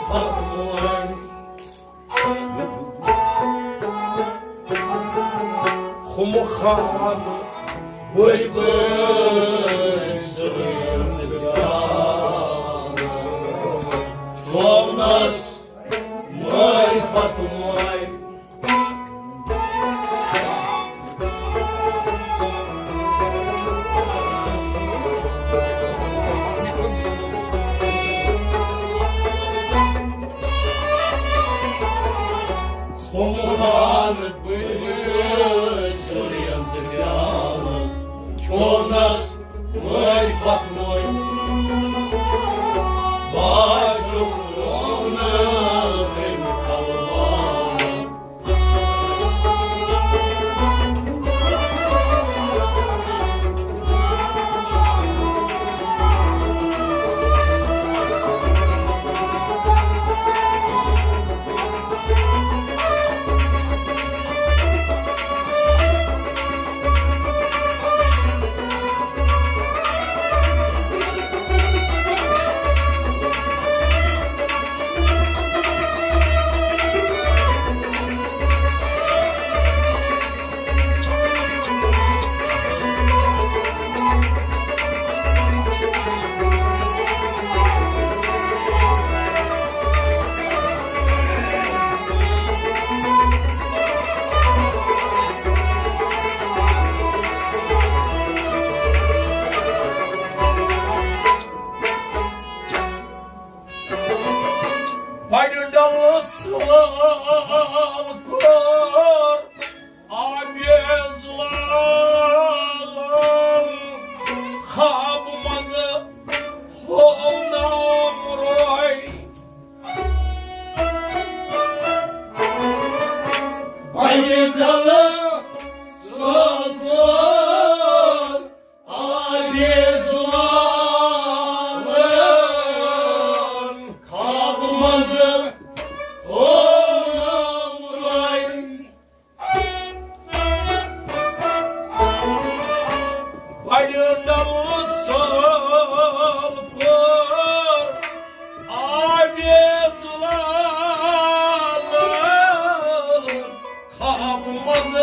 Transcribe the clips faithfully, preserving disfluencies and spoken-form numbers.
خم خان بٔلۍ بٔلۍ سُرٮ۪ن گرٛانن، چومنس معرفت مٲلۍ۔ خم خان بٔلۍ سُرٮ۪ن گرٛانن، چومنس معرفت مٲلۍ۔ باچُک روونس سٕنٛدۍ کلوانن۔ بڑِ ڈلہٕ سال کوٚر آبِ زلالن، خواب منٛز ہوو نام روے۔ بڑِ ڈلہٕ سال کوٚر آبِ زلالن، خواب منٛز ہوو نام روے۔ بڑِ ڈلہٕ سال کوٚر آبِ زلالن، خواب منٛز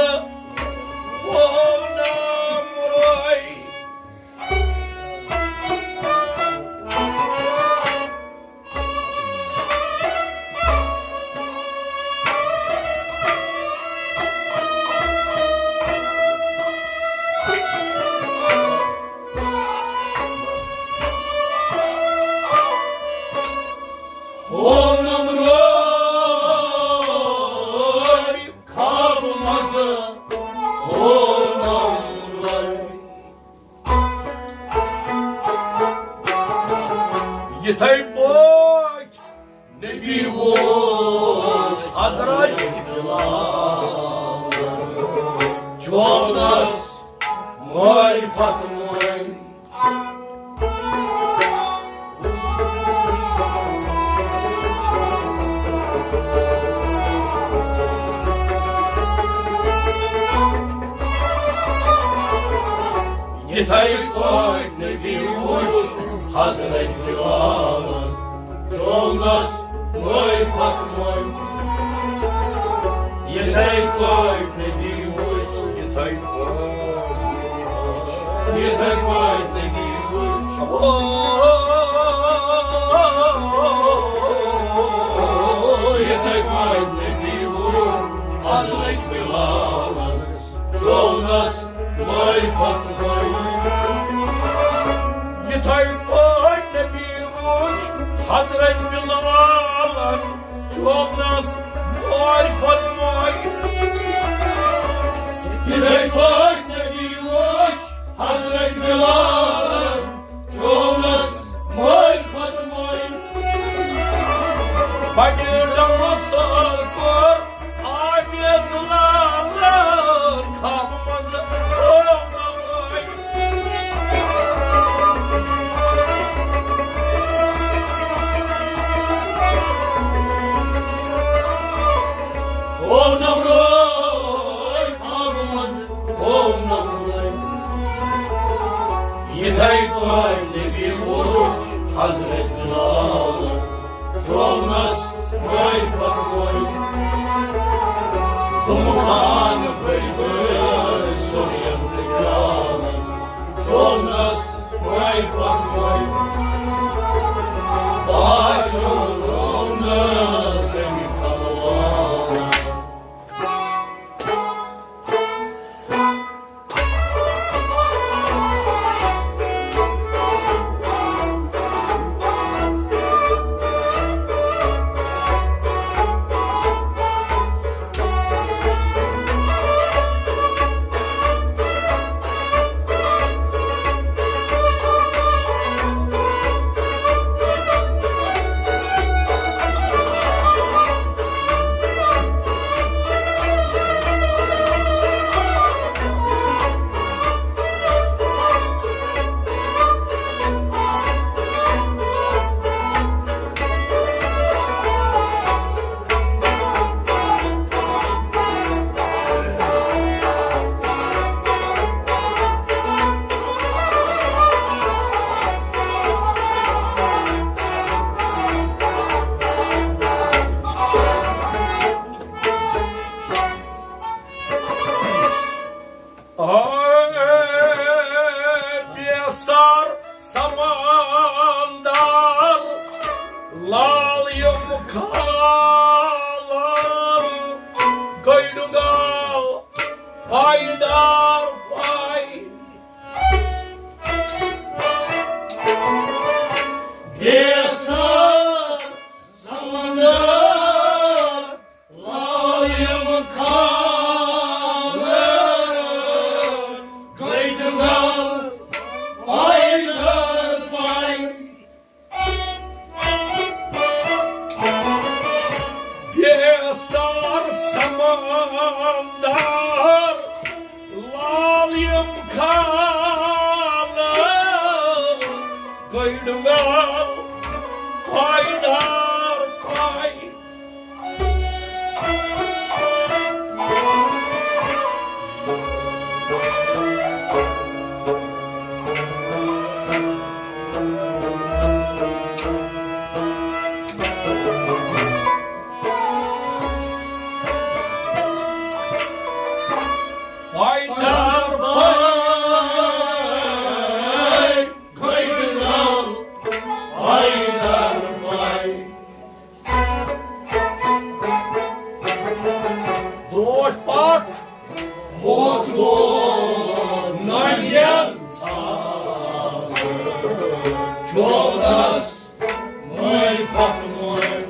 ہوو نام روے۔ ہوو نام روے، خواب منٛز ہوو نام روے۔ یِتھے پٲٹھۍ نبی ووت حضرت بلال، چومنس معرفت مٲلۍ۔ یِتھے پٲٹھۍ نبی وُچھ حضرت بلالن، چومنس معرفت مٲلۍ۔ یِتھے پٲٹھۍ نبی وُچھ، یِتھے پٲٹھۍ، یِتھے پٲٹھۍ نبی وُچھ۔ یِتھے پٲٹھۍ نبی وُچھ حضرت بلالن، چومنس معرفت مٲلۍ۔ یِتھے پٲٹھۍ نبی وُچھ حضرت بلالن، چومنس معرفت مٲلۍ۔ یِتھے پٲٹھۍ نبی وُچھ حضرت بلالن، چومنس معرفت مٲلۍ۔ بڑِ ڈلہٕ سال کوٚر آبِ زلالن، خواب منٛز ہوو نام روے۔ ہوو نام روے، خواب منٛز ہوو نام روے۔ یِتھے پٲٹھۍ نبی وُچھ حضرت بلالن، Jonas, mein Vertreu. Vom Kahn, mein Gott, so wie ein Veganer. Jonas, mein Vertreu. Barcelona, Semikalona. بیسار سمندر لال یم کھالن گٔے ڈُنگل پایدار پاے۔ بیسار سمندر لال یم کھالن گٔے ڈُنگل پایدار پاے۔ بیسار سمندر لال یم کھالن گٔے ڈُنگل پایدار پاے۔ پایدار پاے، پایدار پاے۔ برونٛٹھ پکھ، ووت ووت ننگٮ۪ن ژھانٛڈ۔ چوکس مٲلۍ پتھ مٲلۍ۔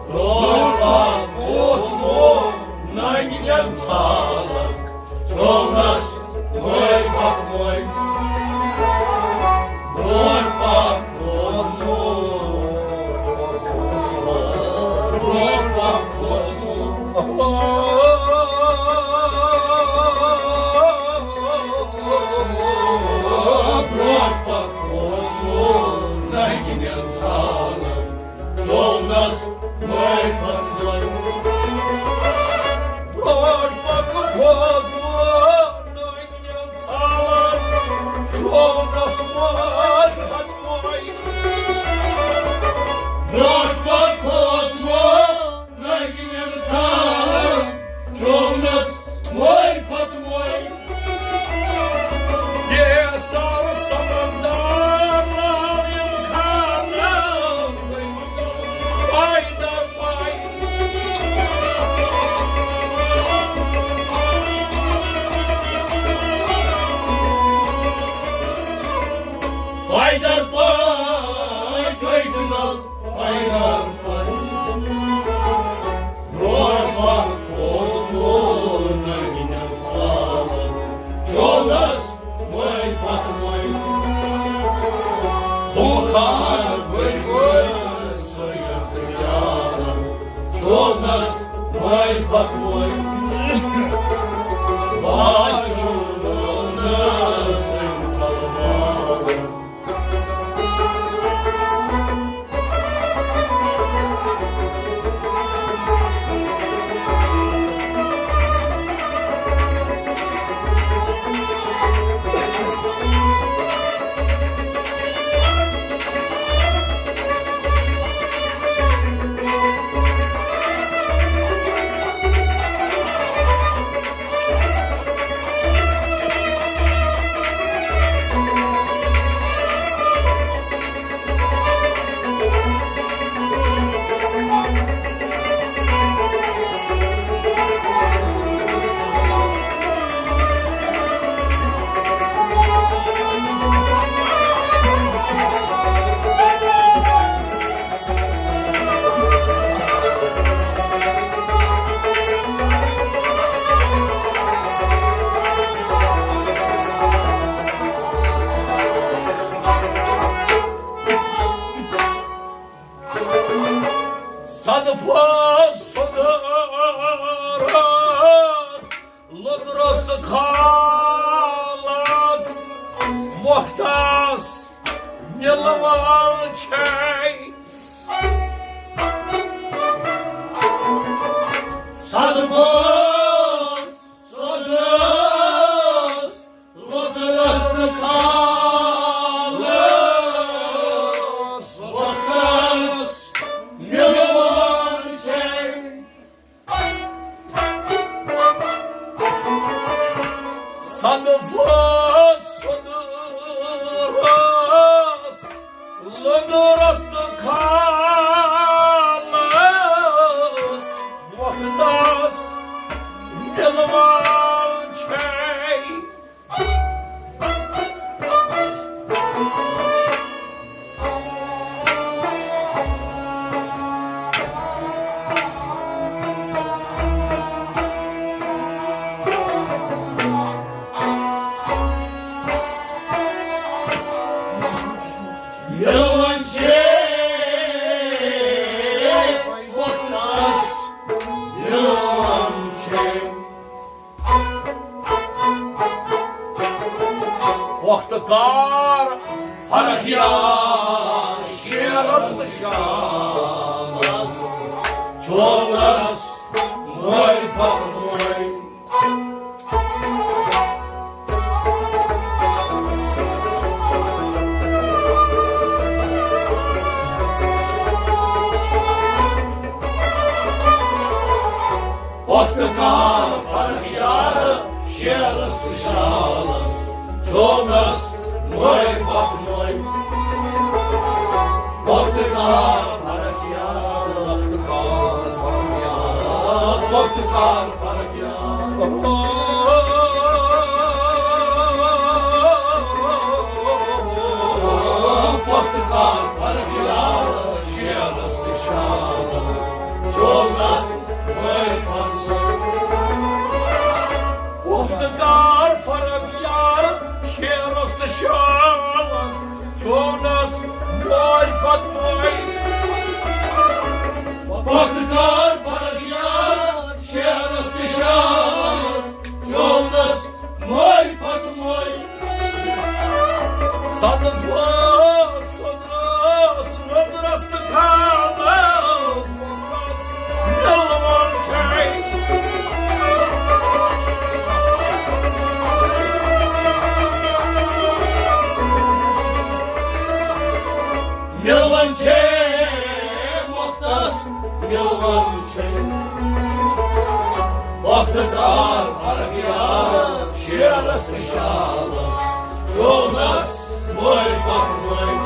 برونٛٹھ پکھ، ووت ووت ننگٮ۪ن ژھانٛڈ۔ چوکس مٲلۍ پتھ مٲلۍ۔ برونٛٹھ پکھ، کھوژ مو۔ برونٛٹھ پکھ، کھوژ مو۔ برونٛٹھ پکھ، کھوژ مو۔ ننگٮ۪ن ژھانٛڈ۔ چوکس مٲلۍ پتھ مٲلۍ۔ برونٛٹھ پکھ، کھوژ مو۔ ننگٮ۪ن ژھانٛڈ۔ چوکس مٲلۍ پتھ مٲلۍ۔ برونٛٹھ پکھ، کھوژ مو۔ ننگٮ۪ن ژھانٛڈ۔ چوکس مٲلۍ پتھ مٲلۍ۔ بیسار سمندر لال یم کھالن گٔے پایدار پاے۔ پایدار پاے، پایدار پاے۔ برونٛٹھ پکھ، کھوژ مو۔ ننگٮ۪ن ژھانٛڈ۔ چوکس مٲلۍ پتھ مٲلۍ۔ خوٗنخوار بٔڑۍ بٔڑۍ سٲیِتھ تہٕ یارن۔ چوکس مٲلۍ پتھ مٲلۍ۔ بادشاہ سٕنٛدۍ تلوارن۔ سوٚدرس لوٚدرس تہٕ کھالس مۄختس مِلوان چھے۔ سدبوس سوٚدرس لوٚدرس تہٕ کھالس مۄختس مِلوان چھے۔ سدبوس سوٚدرس لوٚدرس تہٕ کھالس مۄختس مِلوان چھے۔ مِلوان چھے وقتس، مِلوان چھے۔ وقت کار فرق یار شیرس تہٕ شالس، چولس معرفت مۄنۍ۔ وقت کار فرق یار شیرس تہٕ شالس، چونس معرفت مۄنۍ۔ وقت کار فرق یار، وقت کار فرق یار، وقت کار فرق یار۔ وقت کار فرق یار، شیرس تہٕ شالس، چونس معرفت مۄنۍ۔ وقت کار فرق یار، شیرس تہٕ شالس، چونس معرفت مۄنۍ۔ وقت کار فرق یار، شیرس تہٕ شالس، چونس معرفت مۄنۍ۔ سدبوس سوٚدرس لوٚدرس تہٕ کھالس مۄختس مِلوان چھے۔ مِلوان چھے وقتس، مِلوان چھے۔ وقت کار فرق یار، شیرس تہٕ شالس، چونس معرفت مۄنۍ۔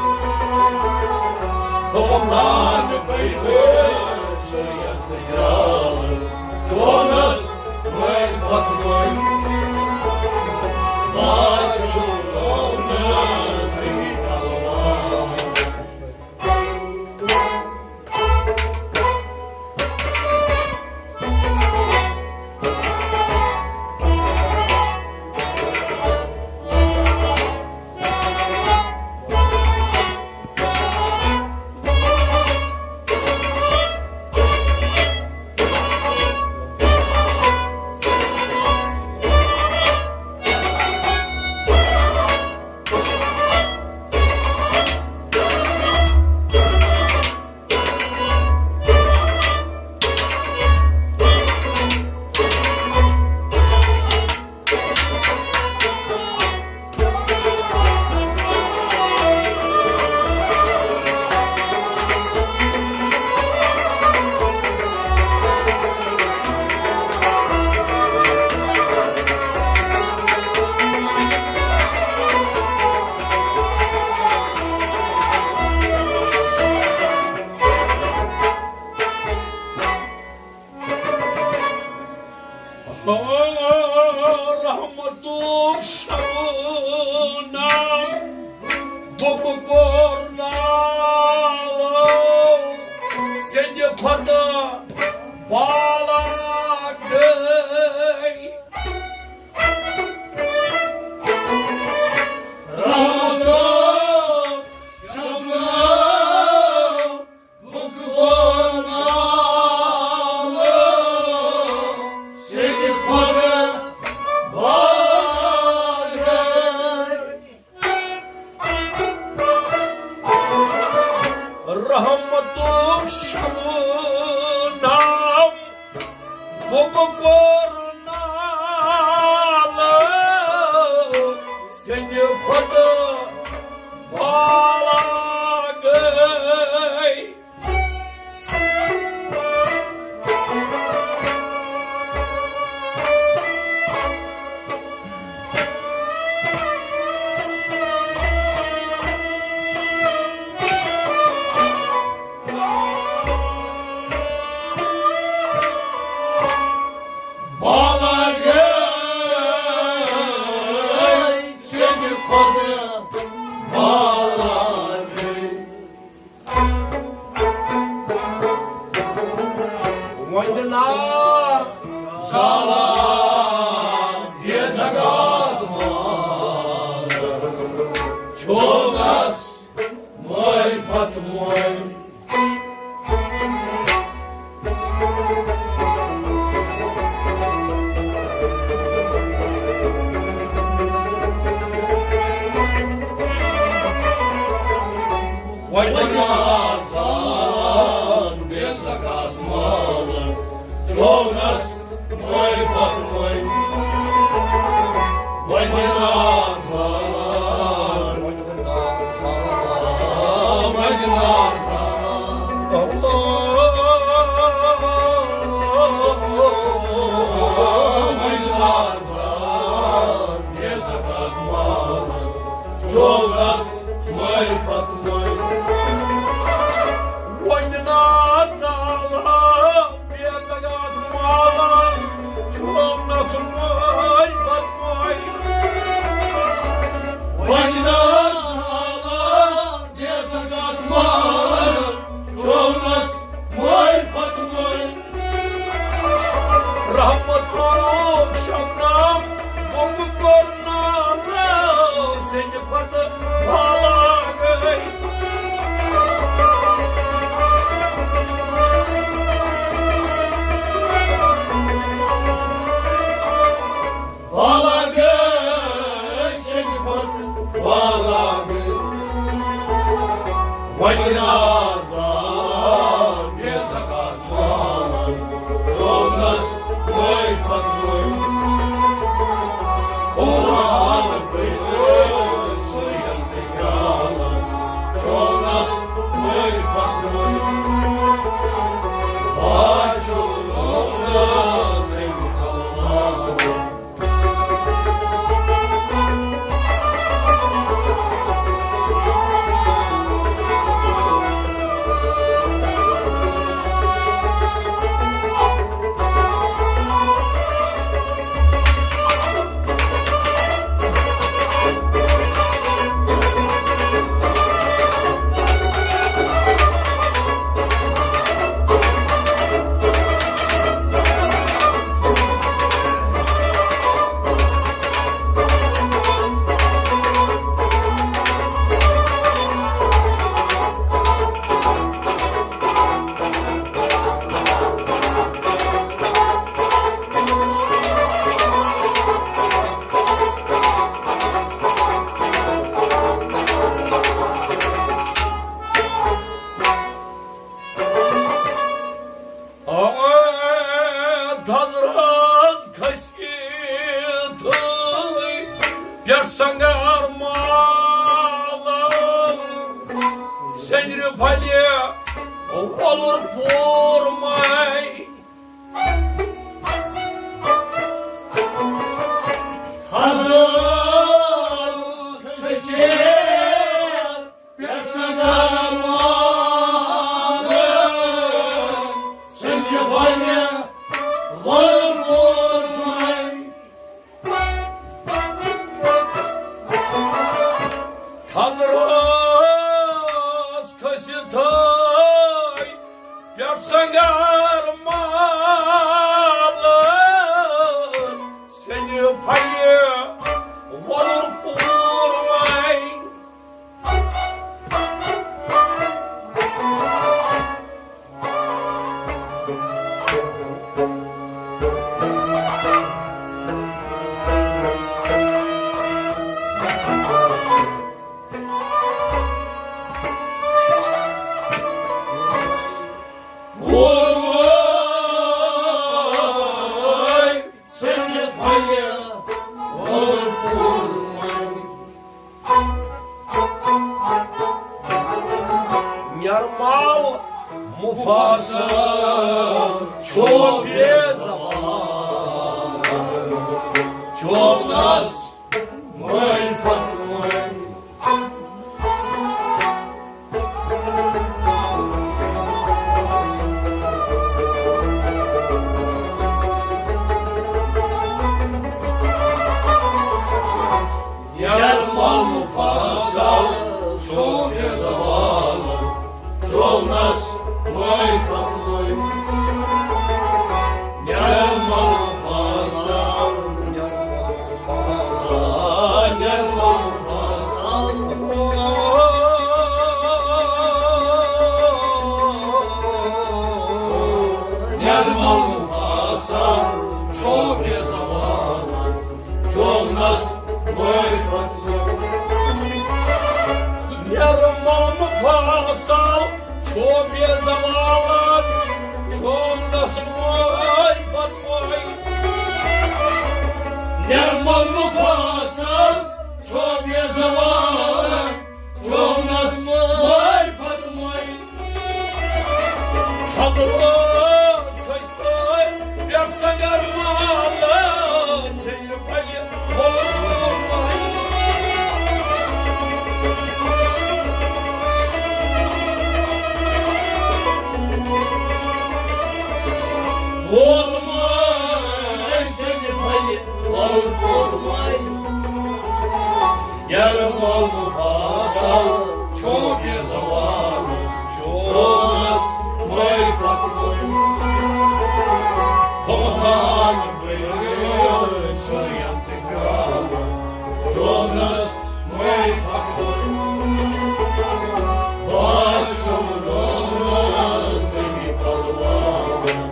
حکمران بٔڑۍ بٔڑۍ سُریت تہٕ یال، چونس معرفت مۄنۍ۔ ما چھُ لومہٕ صحیح کلام۔ رحمتُک شبنم بُک کوٚر نالو سیٚدِ کھۄتہٕ بالا گٔے۔ رحمتُک شبنم بُک کوٚر نالو کوٚر نالہٕ سیٚدِ کھۄتہٕ بالا گٔے۔ بالا گٔے، سیٚدِ کھۄتہٕ بالا گٔے۔ وۄنۍ نار زالان بے زکات مال، چھوڑس معرفت مۄنۍ۔ وۄنۍ آزاد بے زکات مال، چھوڑس معرفت مۄنۍ۔ وۄنۍ آزاد، وۄنۍ آزاد، وۄنۍ آزاد۔ وۄنۍ آزاد بے زکات مال، چھوڑس معرفت مۄنۍ۔ وۄنۍ نہ زالان بے زکات مالن، چھوڑنس معرفت مۄنۍ۔ وۄنۍ نہ زالان بے زکات مالن، چھوڑنس معرفت مۄنۍ۔ رحمت کوٚرُکھ شبنم، بُک کوٚر نالہٕ سیٚدِ کھۄتہٕ بالا گٔے۔ بالا گٔے، سیٚدِ کھۄتہٕ بالا گٔے۔ وۄنۍ آزاد بے زکات مال، چھوڑنس معرفت مۄنۍ۔ قرآن پٔرِتھ سُرین تہٕ کرالن، چھوڑنس معرفت مۄنۍ۔ آز چھُ روزٕ سٕنٛدِ کلمہٕ آ، ددراز کھسہِ تھٲوۍ پٮ۪ٹھ سنگار مالن، سیٚنٛدرِ پھلہِ وۄلُر پوٗر مے۔ حضرت بشیر پٮ۪ٹھ سنگار مال، سنجہِ بنہِ وۄلُر پوٗر مے۔ تھل رٲژ کھٔسِتھ تھٲے پٮ۪ٹھ سنگار مال، سیٚنہِ پھلہِ وۄلُر پوٗر مے۔ چوبے زوال، چوبنس معرفت وٲلۍ۔ یرمل مفصل چوبے زوال، چوبنس معرفت وٲلۍ۔ یرمل مفصل، یرمل مفصل، یرمل مفصل چوبے زوال، چوبنس معرفت وٲلۍ۔ یرمل مفصل چوبے زوال، چوبنس معرفت وٲلۍ۔ یرمل مفصل چوبے زوال، چوبنس معرفت وٲلۍ۔ حضرت کھسۍ پٲٹھۍ پٮ۪ٹھ سنگر مالا، ژھیٚیہِ بلہِ وۄلُر ماے۔ بوز ماے، ژھیٚیہِ بلہِ وۄلُر ماے۔ یرمل مفصل چوبے زوال، چوبنس معرفت وٲلۍ۔ خۄدان بٔلۍ چھُ یتھ گاوٕ، چوبنس معرفت وٲلۍ۔ بادشاہ روزنس سنگی پلوان۔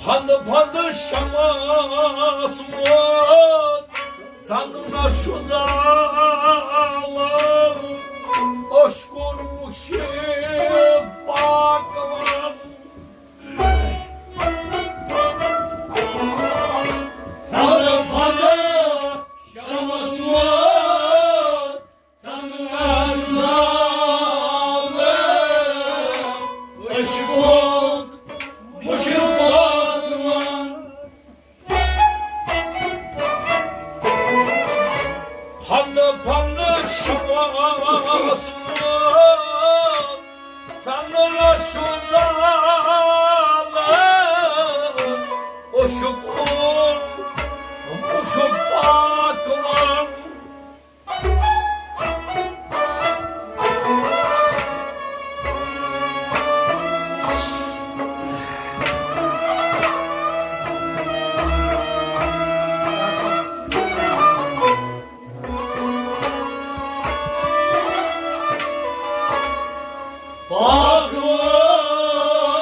پھنٛد پھنٛد شمعس موت، ژندنس چھُ زالان، اوشکُن وُچھِتھ پاکوان۔ پھنٛد پھنٛد شمعس موت، ژندنس چھُ زالان، اوشکُن وُچھِتھ پاکوان۔ پھنٛد پھنٛد شمعس موت، ژندنس چھُ زالان، اوشکُن وُچھِتھ پاکوان۔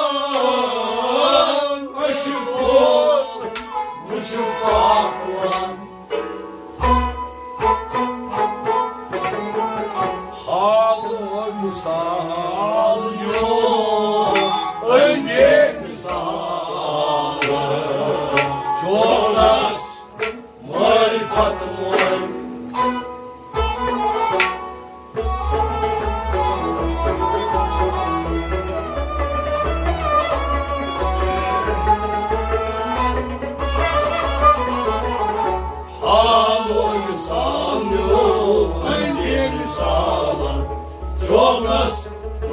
پاکوان، اوشکُن وُچھِتھ پاکوان۔ حال و مثال یو، اے بے مثال، چوبنس معرفت وٲلۍ۔ حال و مثال یو، اے بے مثال، چوبنس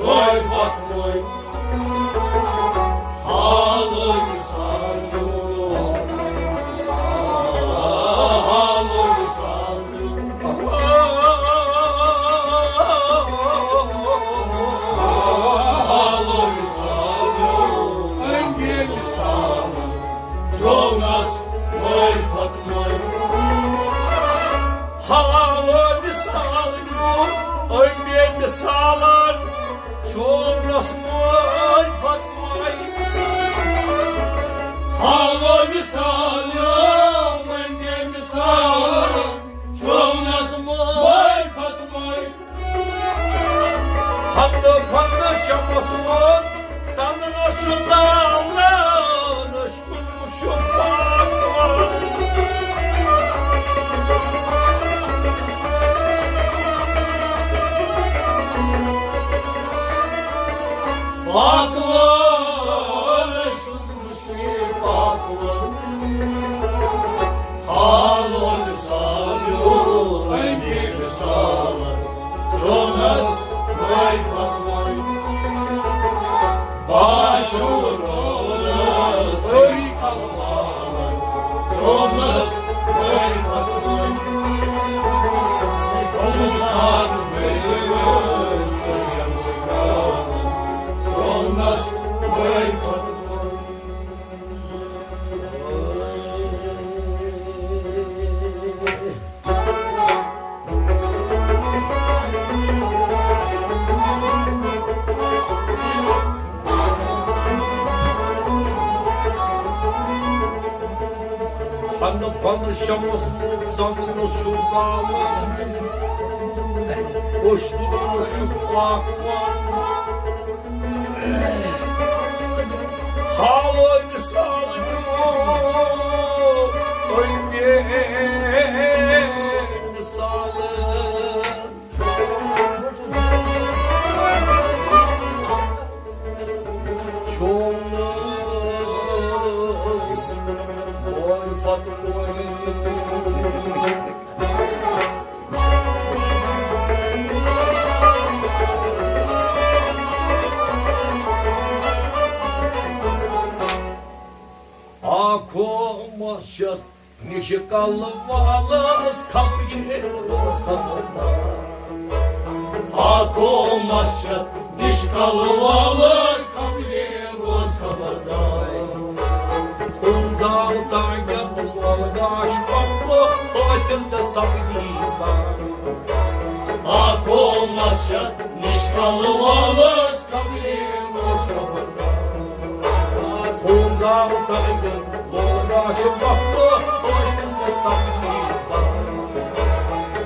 معرفت وٲلۍ۔ حال و مثال یو، حال و مثال حالو مثال میون، أمۍ بے مثالن چونس مٲرۍ فتوٲے۔ حالو مثال میون، أمۍ بے مثالن چونس مٲرۍ فتوٲے۔ ہندٕ پھندٕ شمس ووت، ژندنس چھُ زالان، أچھ کُن وٕچھُن پاک وان۔ پاک وان، أچھ کُن وٕچھُن پاک وان۔ حالو مثال میون، أمۍ بے مثالن چونس مٲرۍ فتوٲے۔ باشعوٗر روزس أری کلوالن چونس مٲرۍ فتوٲے۔ گمخوار بٔرِتھ سرین گالن چونس مٲرۍ فتوٲے۔ پنہٕ پنہٕ شمس ژندنس چھُ زالان، أچھ کُن وٕچھُن پاک وان۔ حالو مثال میون، أمۍ بے مثالن چونس مٲرۍ فتوٲے۔ آکھو مسجد نِش کلہٕ والس خبرِ روز خبردار۔ آکھو مسجد نِش کلہٕ والس خبرِ روز خبردار۔ خوٗن زال ژانٛگٮ۪ن لول گاش پکو، حٲصِل ژےٚ سبزی سان۔ آکھو مسجد نِش کلہٕ والس خبرِ روز خبردار۔ خوٗن زال ژانٛگٮ۪ن لول گاش پکو، حٲصِل ژےٚ سبزی سان۔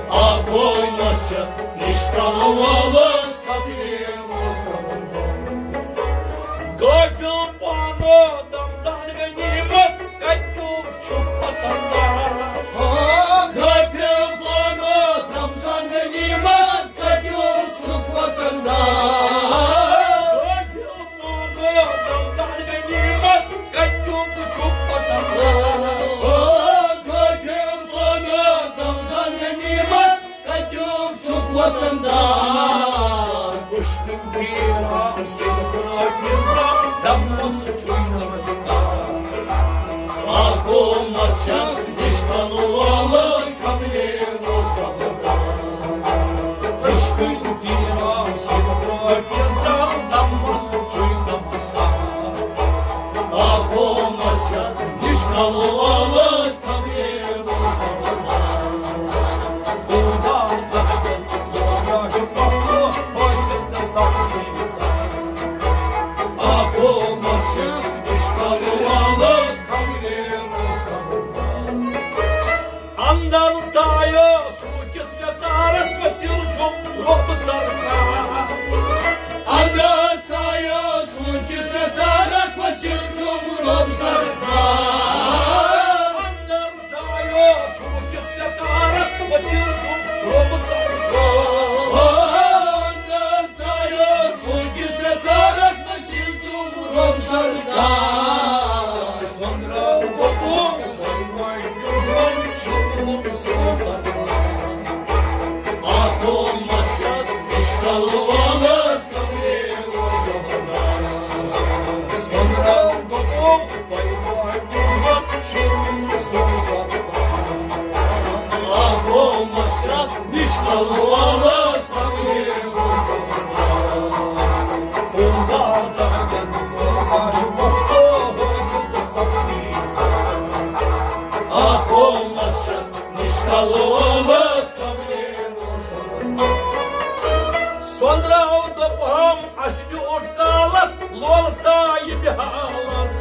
آکھو مسجد نِش کلہٕ والس خبرِ روز خبردار۔ غافل پانہٕ دم زان غنیمت کتیُک چھُکھ وطن دار۔ آ، غافل پانہٕ دم زان غنیمت کتیُک چھُکھ وطن دار۔ غافل پانہٕ دم زان غنیمت کتیُک چھُکھ وطن دار۔ آ، غافل پانہٕ دم زان غنیمت کتیُک چھُکھ وطن دار؟ مُشکِل پیٖرا سٕنٛدۍ پٲٹھۍ یِم زن دمس چھُے نمسکار۔ آکھو مسجد نِش کلہٕ والس خبرِ روز خبردار۔ مُشکِل پیٖرا سٕنٛدۍ پٲٹھۍ یِم زن دمس چھُے نمسکار۔ آکھو مسجد نِش کلہٕ والس خبرِ روز خبردار۔ اندر ژایس ہوٗکِس ویژارس وسیل چھُم رۄب سرکار۔ اندر ژایس ہوٗکِس ویژارس وسیل چھُم رۄب سرکار۔ اندر ژایس ہوٗکِس ویژارس وسیل چھُم رۄب سرکار۔ اندر ژایس ہوٗکِس ویژارس وسیل چھُم رۄب سرکار۔ سۄنٛدرا گوٚبُم، وۄنۍ چھُم رۄب سرکار۔ آکھو مسجد نِش کلہٕ والس خبرِ روز خبردار۔ سۄنٛدرا گوٚبُم، آکھو مسجد نِش کلہٕ والس خبرِ روز خبردار۔ آکھو مسجد نِش کلہٕ والس اَسہِ بیوٗٹھ کالس لول صاحبِ حالس۔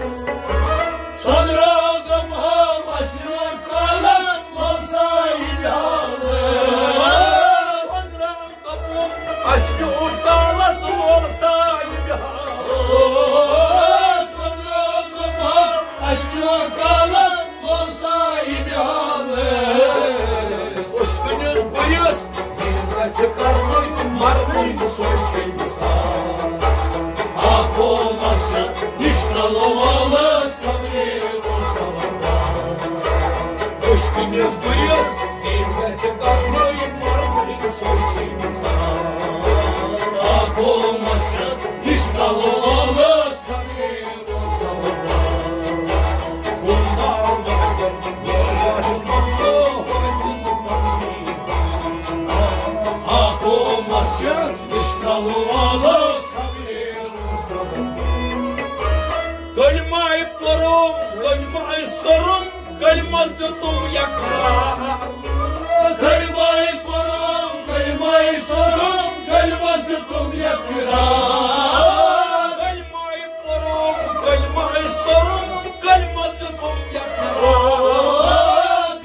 سۄنرو دوٚپہو اَسہِ بیوٗٹھ کالس لول صاحبِ حالس۔ سۄنرو دوٚپُن اَسہِ بیوٗٹھ کالس لول صاحبِ حالس۔ سۄنرو دوٚپہو اَسہِ بیوٗٹھ کالس لول صاحبِ حالس۔ أچھ کٔنِس گُرِس زِندٕ چھِ کرنٕے، مرنٕے سۄے چھے مثال۔ آ قومس چھِ نِشکل وولس خبرے اوس خبردار۔ أچھ کٔنِس گُرِس زِندٕ چھِ کرنٕے، مرنٕے سۄے چھے مثال۔ آ قومس چھِ نِشکل وولس خبرے کلمہ پوٚرُم، کلمہ سوٚرُم، کلمس دیُتُم اقرار۔ کلمہ پوٚرُم، کلمہ سوٚرُم، کلمس دیُتُم اقرار۔ کلمہ پوٚرُم، کلمہ سوٚرُم، کلمس دیُتُم اقرار۔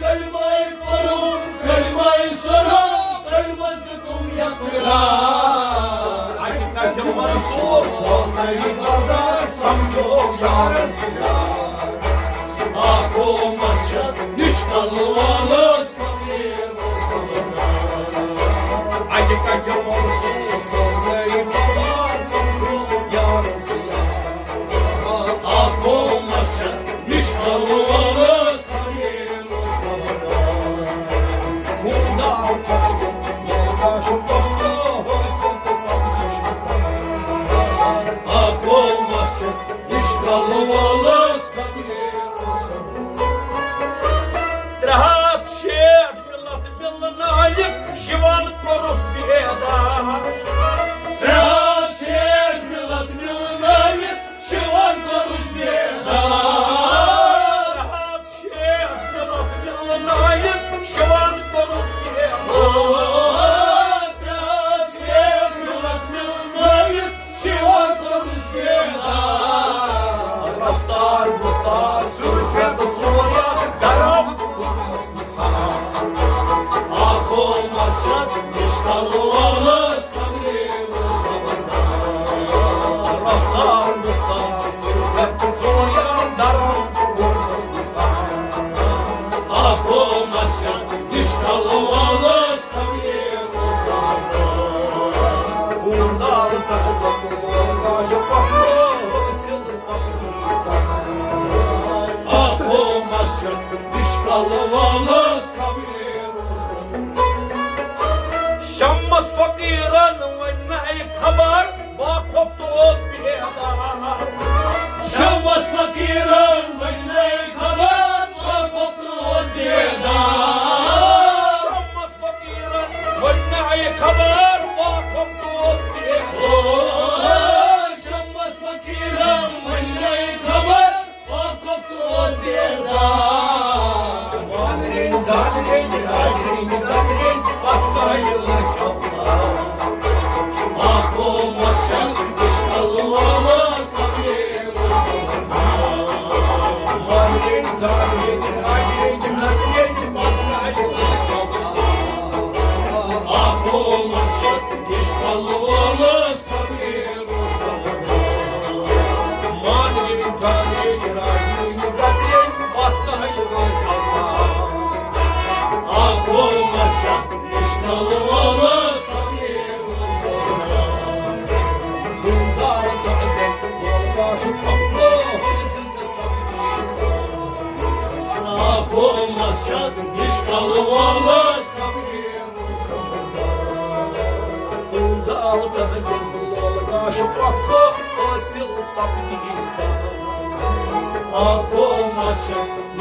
کلمہ پوٚرُم، کلمہ سوٚرُم، کلمس دیُتُم اقرار۔ اَکہِ کتھِ منصور کھولنَے بازار، سمجھو یارس یار۔ آ قومس چھِ نِشکل وولس خبرے اوس خبردار۔ اَکہِ کتھِ منصور کھولنَے بازار، سمجھو یارس یار۔ آ قومس چھِ نِشکل وولس خبرے اوس خبردار۔ آ قومس چھِ نِشکل وولس خبرے اوس خبردار۔ ترٛےٚ ہتھ شیٹھ مِلت مِلنٲوِتھ شِوان کوٚرُس بیدار۔ ترٛےٚ ہتھ شیٹھ مِلت مِلنٲوِتھ شِوان کوٚرُس بیدار۔ ترٛےٚ ہتھ شیٹھ مِلت مِلنٲوِتھ شِوان کوٚرُس بیدار۔ ترٛےٚ ہتھ شیٹھ مِلت مِلنٲوِتھ شِوان کوٚرُس بیدار۔ رفتار گُفتار سۭتۍ ہٮ۪تھ ژور یتھ درم کوٚرمس نثار۔ آ قومس چھِ نِشکل وولس خبرے اوس خبردار۔ رفتار گُفتار سۭتۍ ہٮ۪تھ ژور یتھ درم کوٚرمس نثار۔ آ قومس چھِ نِشکل وولس شمس فقیرن ونہِ نَے خبر، باخۄفتہٕ اوس بیدار۔ شمس فقیرن ونہِ نَے خبر، باخۄفتہٕ اوس بیدار۔ شمس فقیرن ونہِ نَے خبر، باخۄفتہٕ اوس بیدار۔ او، شمس فقیرن ونہِ نَے خبر، باخۄفتہٕ اوس بیدار۔ مانرین زانرین راجرین دترین پتھ کالہِ ٲسۍ اپلار۔ آ قومس چھِ نِشکل وولس خبرے اوس خبردار۔ مانرین زانرین راجرین دترین پتھ کالہِ ٲسۍ اپلار۔ آ قومس چھِ نِشکل وولس خبرے اوس خبردار۔ مانرین زانرین راجرین دترین پتھ کالہِ ٲسۍ اپلار۔ آ قومس چھِ نِشکل وولس خبرے اوس خبردار۔ گُلزار ژۄدٕ گژھِ مول گاشُک اپلو حٲصِل تہٕ سبزی۔ آ قومس چھِ نِشکل وولس خبرے اوس خبردار۔ گُلزار ژۄدٕ گژھِ مول گاشُک اپلو حٲصِل سبزی۔ آ قومس چھِ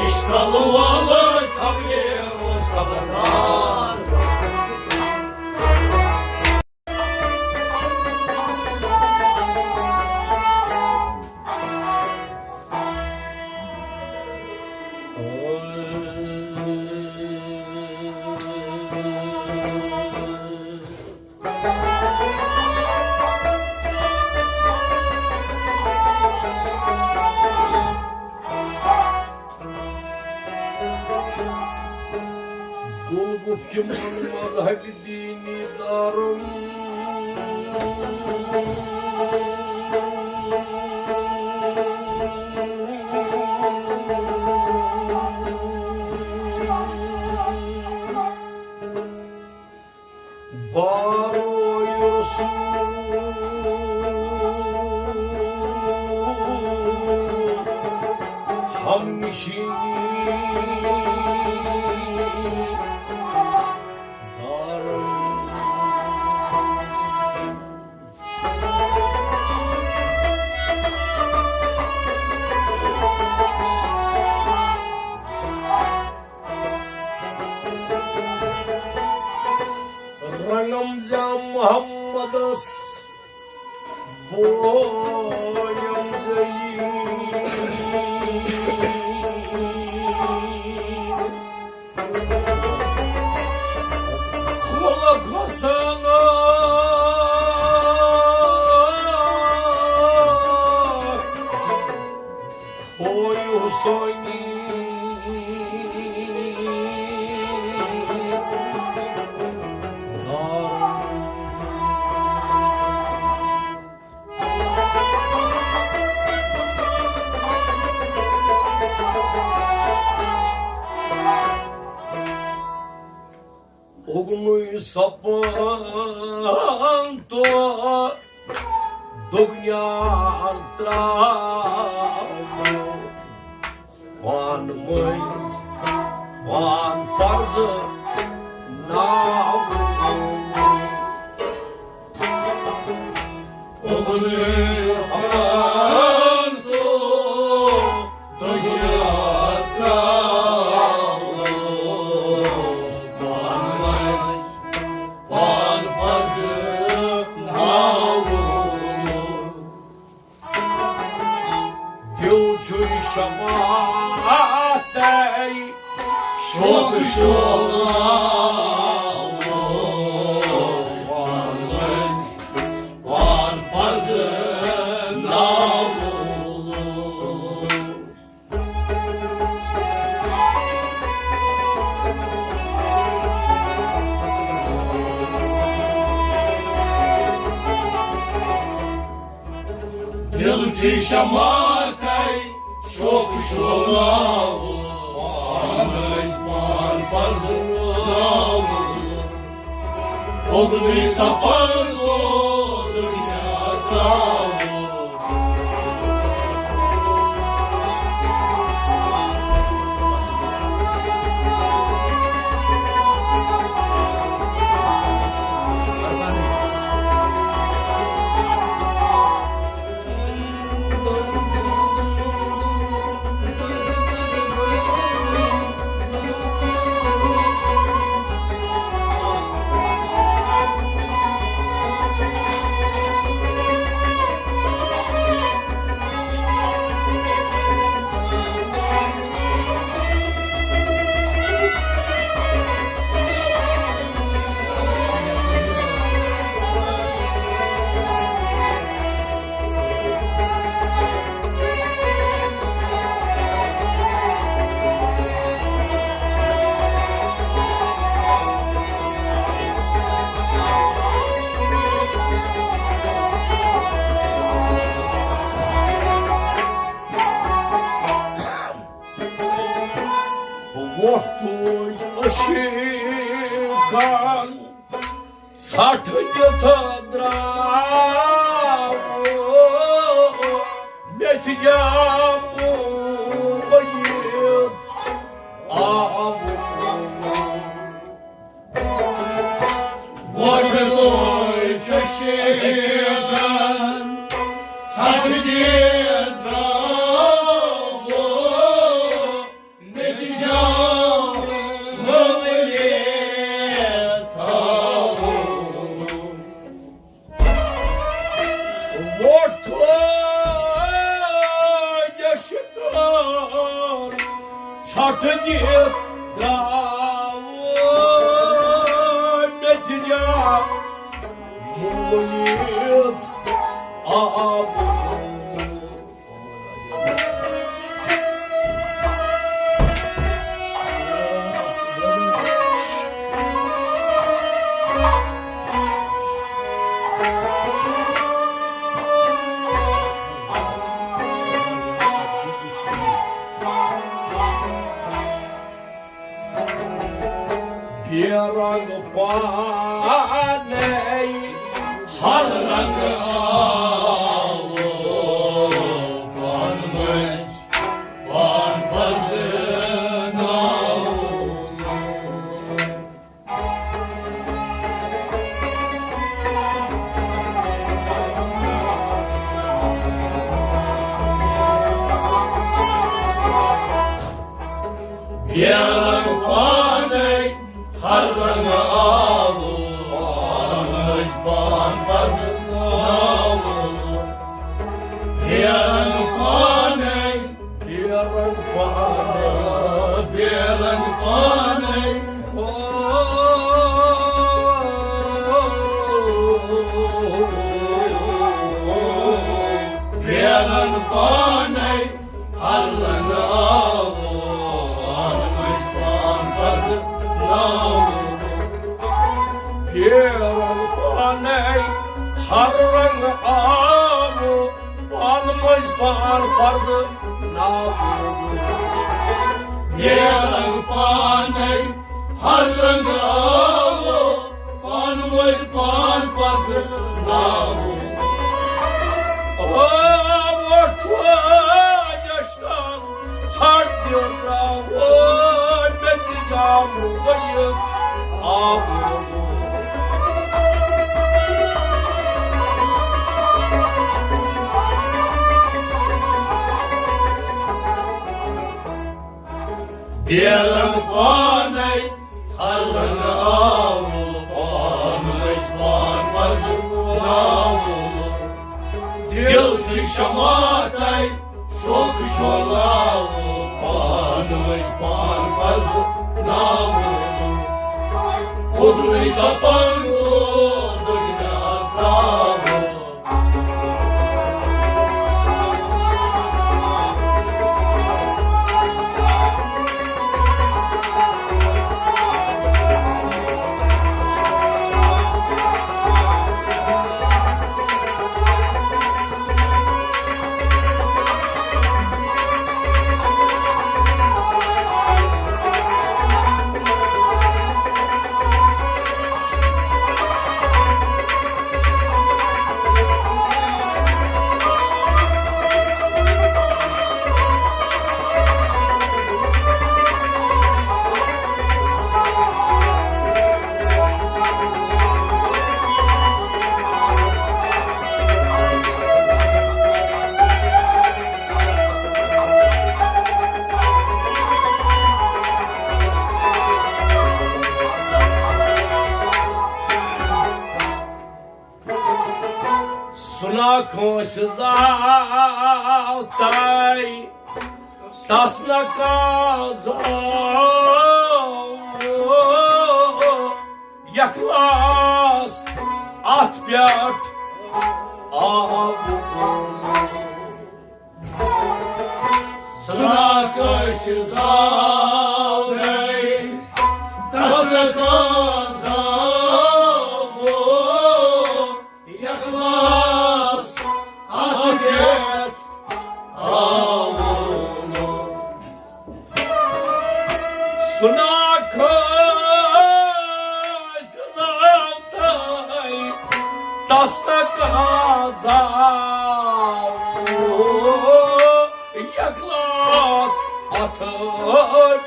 نِشکل وولس خبرے اوس خبردار۔ تِمن مذہبی دیٖنی دارن باروی رسول ہم نشینی دارن۔ رنگم زیا محمدس بویم ذلیل۔ خلق حسن ہوی حسینی۔ اُگنُے سپان تو دُگنیار تراو۔ پان مٔنٛزۍ پان پرزٕ ناو۔ اُگنُے سپان تو دُگنیار تراو۔ پان مٔنٛزۍ پان پرزٕ ناو۔ دِل چھُے شماتَے شوقہٕ شولہٕ۔ پان مٔنٛزۍ پان پرزٕ ناو۔ دِل چھُے شماتَے شوقہٕ شولہٕ۔ پان مٔنٛزۍ پان پرزٕ ناو۔ اُگنُے سپان تو دُگنیار تراو۔ وۄتھ تُج عشیٖقن ژھٹھ دِتھ درٛاو، میٚژِ جامہٕ ؤیِتھ آو۔ وۄتھ تُج عشیٖقن ژھٹھ دِتھ درٛاو۔ میٚژِ جامہٕ ؤیِتھ آو۔ وۄتھ تُج عشیٖقن ژھٹھ دِتھ درٛاو، میٚژِ جامہٕ ؤیِتھ آو۔ پانے ہر رنگ آو، پان مٔنٛزۍ پان پرزناو۔ بے رنگ پانے ہر رنگ آو، پان مٔنٛزۍ پان پرزناو۔ بے رنگ پانے، بے رنگ پانے، بے رنگ پانے۔ او، بے رنگ پانے ہر رنگ آو، پان مٔنٛزۍ پان پرزناو۔ بے رنگ پانے ہر رنگ آو، پان مٔنٛزۍ پان پرزناو۔ بے رنگ پانے ہر رنگ آو، پان مٔنٛزۍ پان پرزناو۔ او، وۄٹھ وۄٹھ ژھٹ دیُت راوُن، مےٚ تہِ جام وۄنۍ آوُن۔ بے رنگ پانے ہر رنگ آو، پان مٔنٛزۍ پان پرزناو۔ دل چھُ شمع تہٕ شوق شولاو، پان مٔنٛزۍ پان پرزناو۔ کھوٚتنُے سپن تہٕ دُنیا ترٛاو۔ سُنا کٲنٛسہِ زاو تَے تَس نہ کانٛہہ زاو۔ یَکھ لاس اَتھ پٮ۪ٹھ آو۔ سُنا کٲنٛسہِ زاو تَے تَس نہ کانٛہہ زاو۔ یَکھ لاس اَتھ پٮ۪ٹھ آو۔ سُنا کٲنٛسہِ زاو تَے تَس نہ کانٛہہ زاو۔ یَکھ لاس اَتھ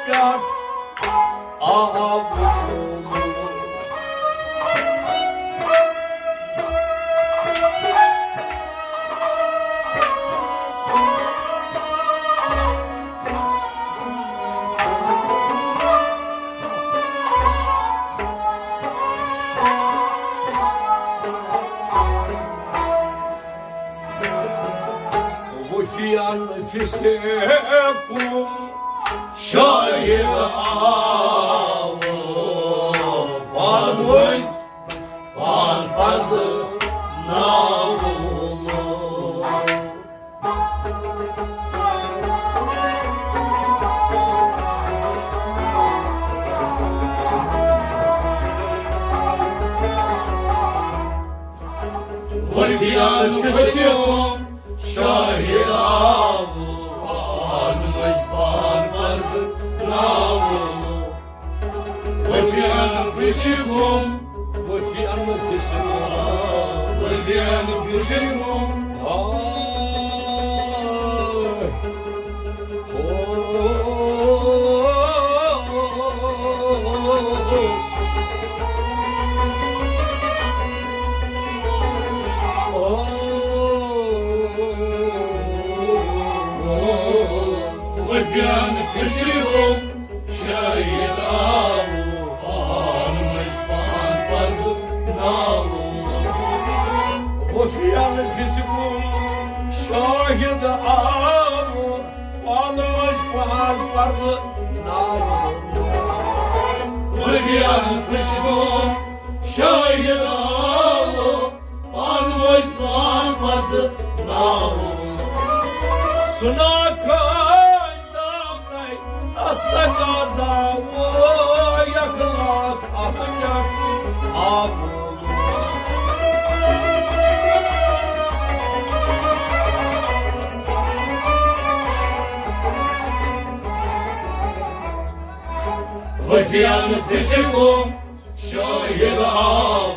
پٮ۪ٹھ آو۔ وفیان فسے کُم شاہد آو، پان مٔنٛزۍ پان پرزناو۔ وفیان فسے کُم شاہد آو، پان مٔنٛزۍ پان پرزناو۔ وفیان أنفسكم. وفي أنفسكم. وفي أنفسكم. آه. وفي أنفسكم شاهد آو، پان مٔنٛزۍ پان پزٕ ناو۔ وفي أنفسكم شاهد آو، پان مٔنٛزۍ پان پزٕ ناو۔ وفي أنفسكم شاهد آو، پان مٔنٛزۍ پان پزٕ ناو۔ سُنا کٲنٛسہِ زاو تۄہہِ، تس نہ کٲنٛسہِ زاو، اخلاص اتھ پٮ۪ٹھ آو۔ وفي أنفسكم شاهد آو،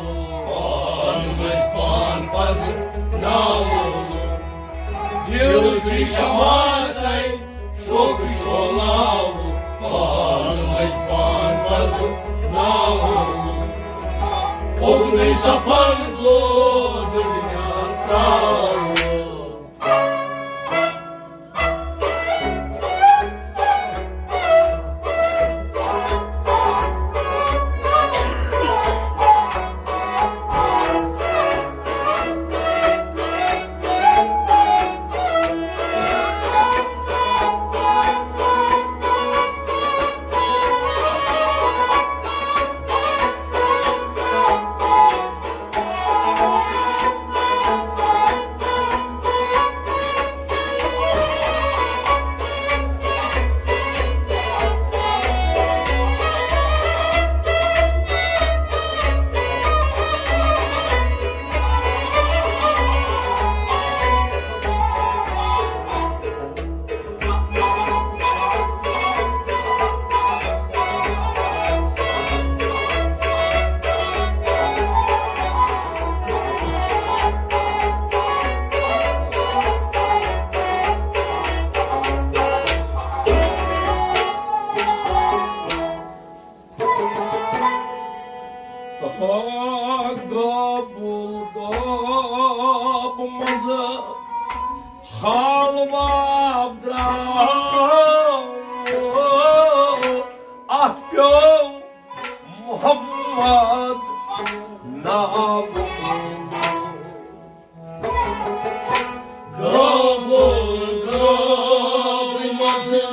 پان مٔنٛزۍ پان پزٕ ناو۔ دِل چھُ شماتَے شوق شولاو، پان مٔنٛزۍ پان پزٕ ناو۔ اوٚکنُے سفر گوٚو دُنیا ترٛاو۔ گوبُل گوب منٛزٕ حال واب درٛاو، اَتھ پیوٚو محمد ناو۔ گوبُل گوب منٛزٕ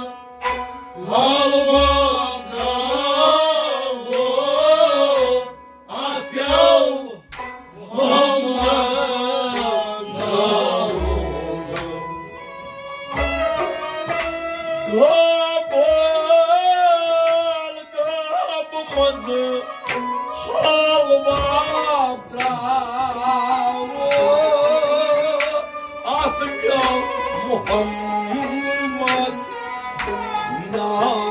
حال واب درٛاو، اَتھ پیوٚو محمد ناو۔ گوبُل گوب منٛزٕ حال واب درٛاو، اَتھ پیوٚو محمد ناو۔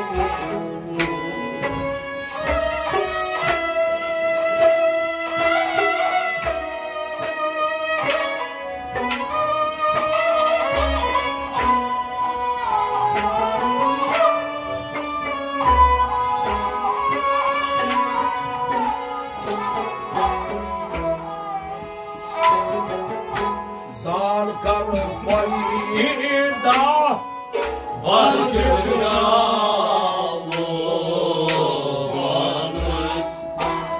زان کر پیدا بچ بچاوو،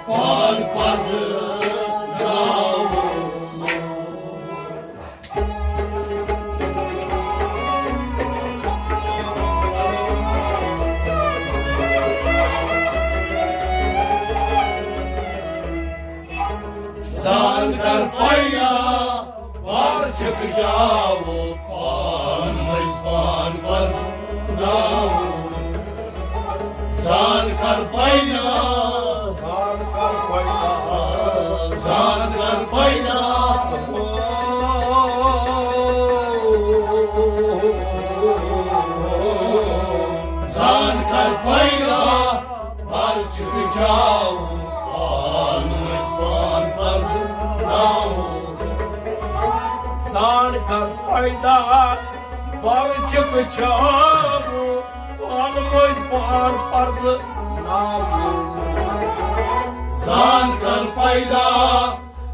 پان پزناوو۔ زان کر پیدا، پرچھک جاوو، پان مٔنٛزۍ پان پرزناوو۔ زان کر پیدا، زان کر پیدا، زان کر پیدا۔ زان کر پیدا، پرچھک جاوو۔ کر پیدا، پرچہ بچاو، پان مٔنٛزۍ پان پرزٕ ناو۔ زان کر پیدا،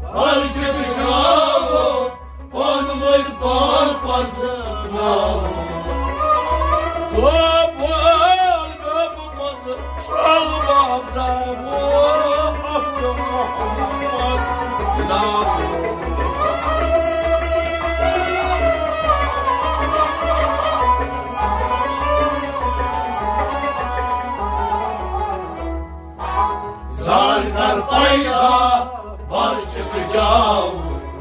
پرچہ بچاو، پان مٔنٛزۍ پان پرزٕ ناو۔ گوبل گوبل منٛز زال کر پیدا، بچ بچاو،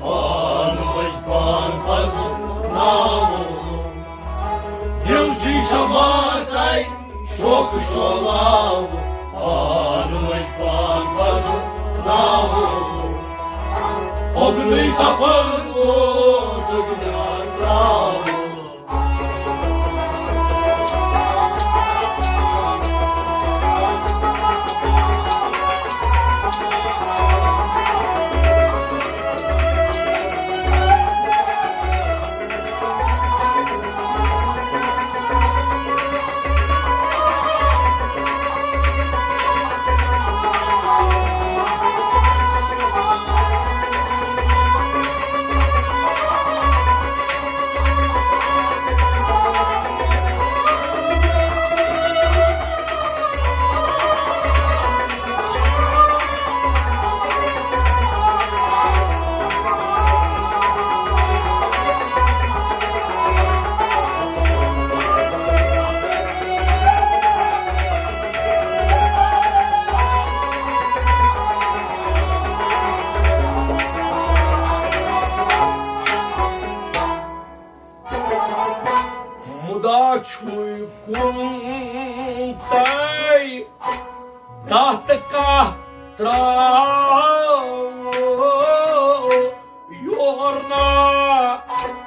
پان وج پان پز ناو۔ دیو جی شما تای شوق شولاو، پان وج پان پز ناو۔ اگنی سفر کو دنیا تراو۔ مُدا چھُے کُن تَے دَتھ کاہ ترٛاو، یور نا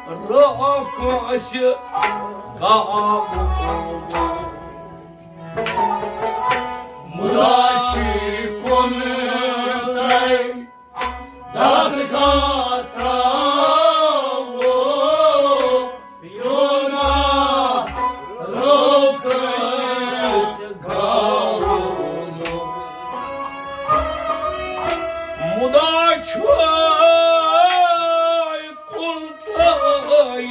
رٲو کٲنٛسہِ گاو۔ مُدا چھُے کُن تَے دَتھ کاہ ترٛاوو، یور نا رٲو کٲنٛسہِ گاو۔ مُدا چھُے کُن تَے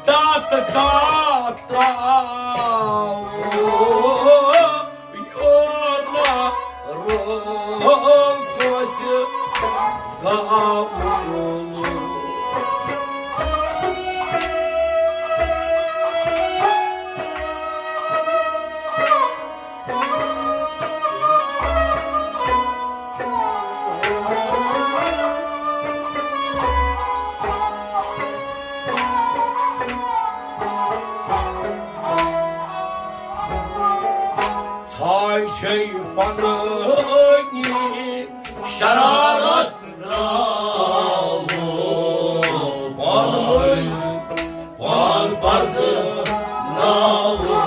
دَتھ کاہ ترٛاوو، یور نا رٲو کٲنٛسہِ گاو۔ ژھاے چھے پنٕنی شرارت ترٛاوو، پانہٕ ؤنۍ پان پرزٕ ناوو۔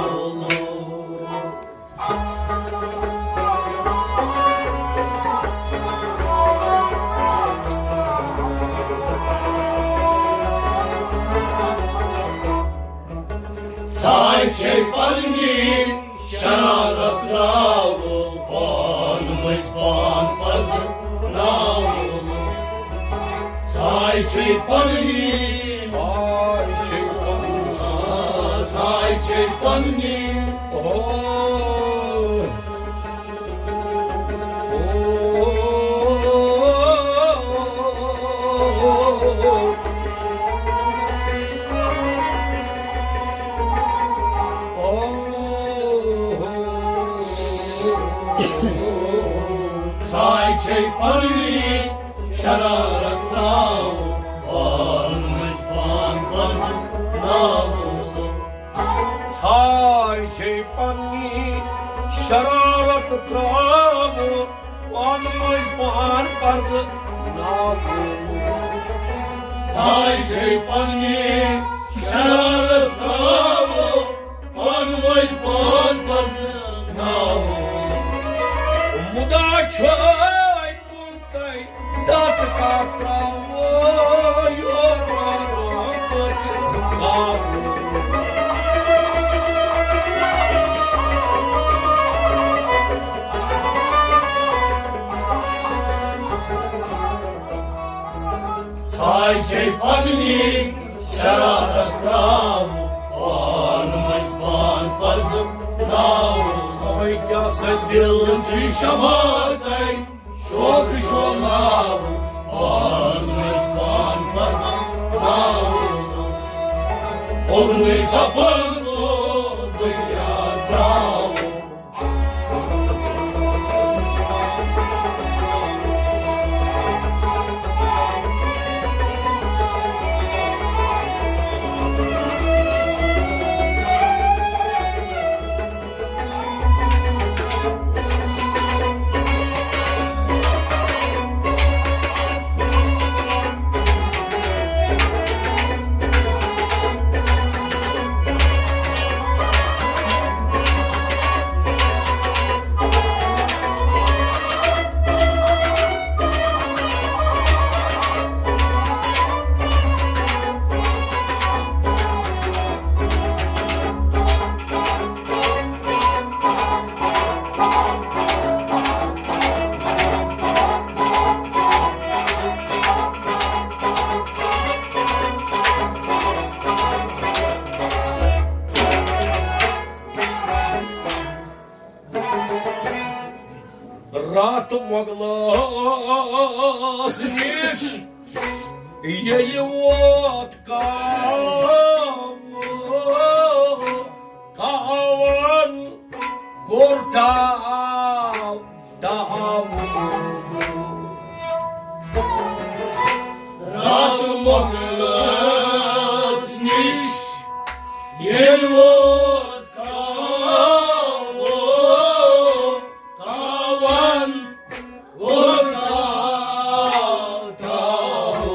ژھاے چھے پننی شرارت ترٛاوو، پان مٔنٛزۍ پان پزناوو۔ ژھاے چھے پننی، ژھاے چھے پننی، ژھاے چھے پننی۔ او۔ ژھاے چھے پننی شرارت ترٛاوو، پانہٕ مٔنٛزۍ پان پزناوو۔ ژھاے چھے پننی شرارت ترٛاوو، پانہٕ مٔنٛزۍ پان پزناوو۔ ژھاے چھے پننی شرارت ترٛاوو، پانہٕ مٔنٛزۍ پان پزناوو۔ مُدا چھے کُن تَے دَتھ کاہ ترٛاوو، یور نا رٲو ژھاے چھے پننی شرارت تراو، پان منٛز پان پرزٕ ناو۔ وۄنۍ کیٛاہ سا دِل چھُے شماتَے، شوق شولاو، پان منٛز پان پرزٕ ناو۔ اوٚنُے سپن تو دُنیا تراو۔ راتھ مۄغلس نِش ییٚلہِ ووت کاوٕ، کاوَن کوٚر ٹاو ٹاو۔ راتھ مۄغلس نِش ییٚلہِ ووت کاوٕ، کاوَن کوٚر ٹاو ٹاو۔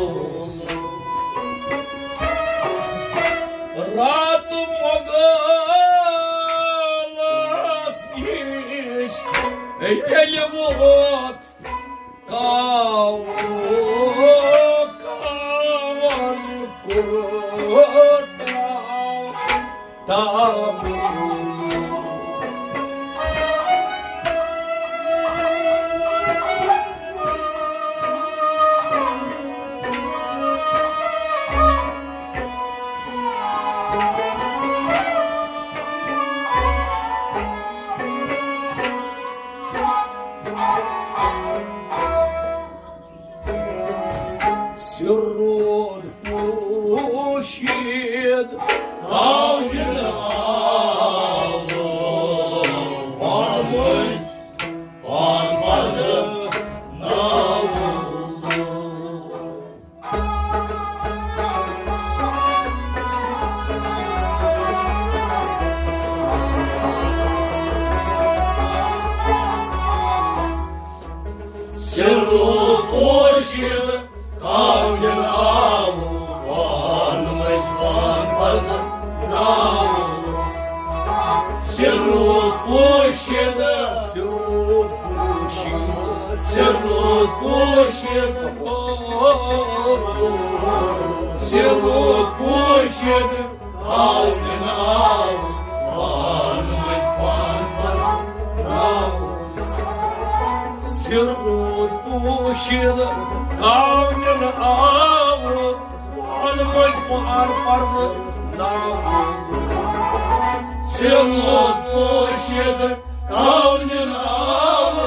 راتھ مۄغلس نِش ییٚلہِ ووت کاوٕ، کاوَن کوٚر ٹاو ٹاو۔ سِر روٗد پوشیٖد، کاوِل آو، پانہٕ ؤنۍ پان پرزٕ ناو۔ سِر روٗد پوشیٖد، کاوِل آو، پان مٔنٛزۍ پان پرزٕ ناو۔ سِر روٗد پوشیٖد، سِر روٗد پوشیٖد، سِر روٗد پوشیٖد، سِر روٗد پوشیٖد۔ کاوِل آو، پان مٔنٛزۍ پان پرزٕ ناو۔ سِر روٗد پوشیٖد، کاوِل آو، پان مٔنٛزۍ پان پرزٕ ناو۔ سِر روٗد پوشیٖد، کاوِل آو،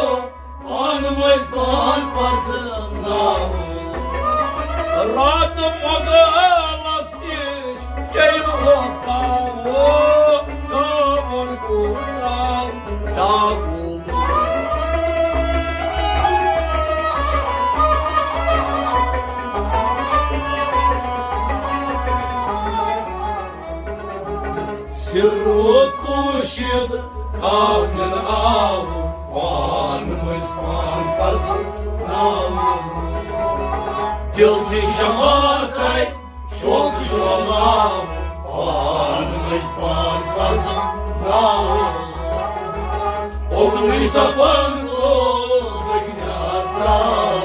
پان مٔنٛزۍ پان پرزٕ ناو۔ راتھ مۄغلس نِش ییٚلہِ ووت کاوٕ، کاوَن کوٚر ٹاو ٹاو۔ سِر روٗد پوشیٖد، کاوِل آو، پان مٔنٛزۍ پان پرزٕ ناو۔ دِل چھُے شماتَے، شوق شولاو، پان مٔنٛزۍ پان پرزٕ ناو۔ اوٚکنُے سپن گوٚو دُنیا ترٛاو۔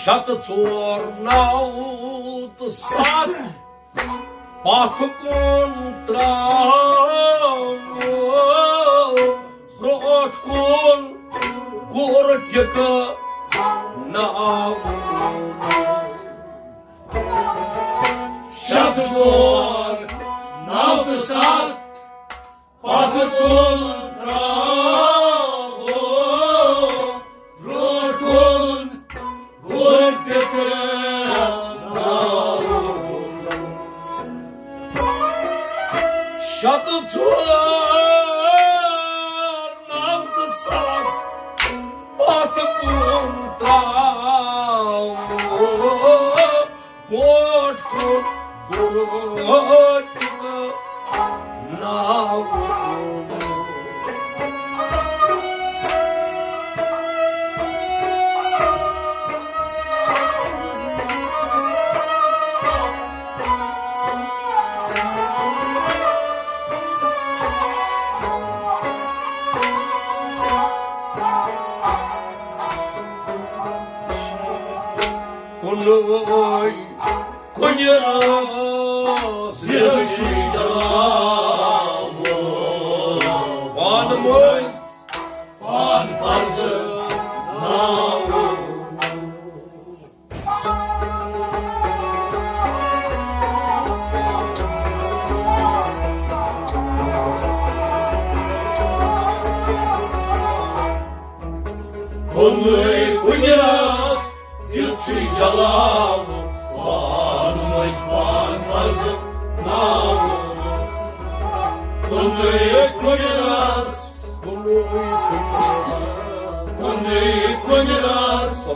شیٚے تہٕ ژور، نَو تہٕ سَتھ، پتھ کُن تراوو، برونٛٹھ کُن گُر ٹِکہٕ ناوو۔ شیٚے تہٕ ژور، نَو تہٕ سَتھ، پتھ کُن تراوو، برونٛٹھ کُن گُر ٹِکہٕ ناوو۔ شیٚے تہٕ ژور، نَو تہٕ سَتھ، پتھ کُن تراوو، برونٛٹھ کُن گُر ٹِکہٕ ناوو۔ کُنُے کُنہِ راسہِ چھُے چلاوُن۔ پانہٕ مٔنٛزۍ پان پرزٕناوُن۔ کُنُے کُنہِ راسہِ چھُے چلاوُن، پانہٕ مٔنٛزۍ پان پرزٕناوُن۔ کُنُے کُنہِ راسہِ، کُنُے کُنہِ راسہِ، کُنُے کُنہِ راسہِ۔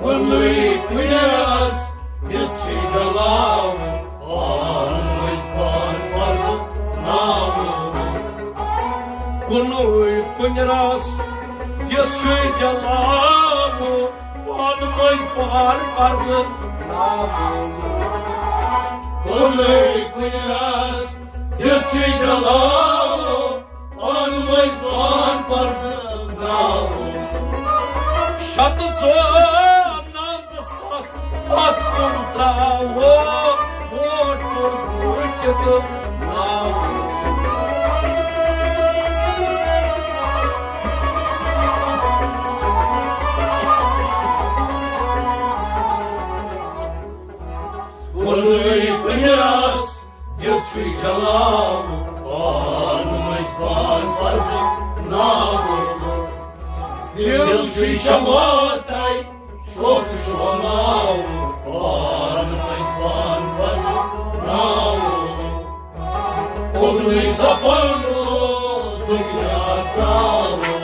کُنُے کُنہِ راسہِ چھُے چلاوُن، پانہٕ مٔنٛزۍ پان پرزٕناوُن۔ کُنُے کُنہِ راسہِ چھُے چلاوُن، پانہٕ مٔنٛزۍ پان پرزٕناوُن۔ کُنُے کُنہِ راسہِ چھُے چلاوُن، پانہٕ مٔنٛزۍ پان پرزٕناوُن۔ شیٚے تہٕ ژور، نَو تہٕ سَتھ، پتھ کُن تراوو، برونٛٹھ کُن گُر ٹِکہٕ ناوو۔ کُنُے کُنہِ راسہِ چھُے چلاوُن، پانہٕ مٔنٛزۍ پان پرزٕناوُن۔ دِل چھُے شماتَے شوق شوقناوُن، پانہٕ مٔنٛزۍ پان پرزٕناوُن۔ کُنُے سپن دُنیا تراوُن۔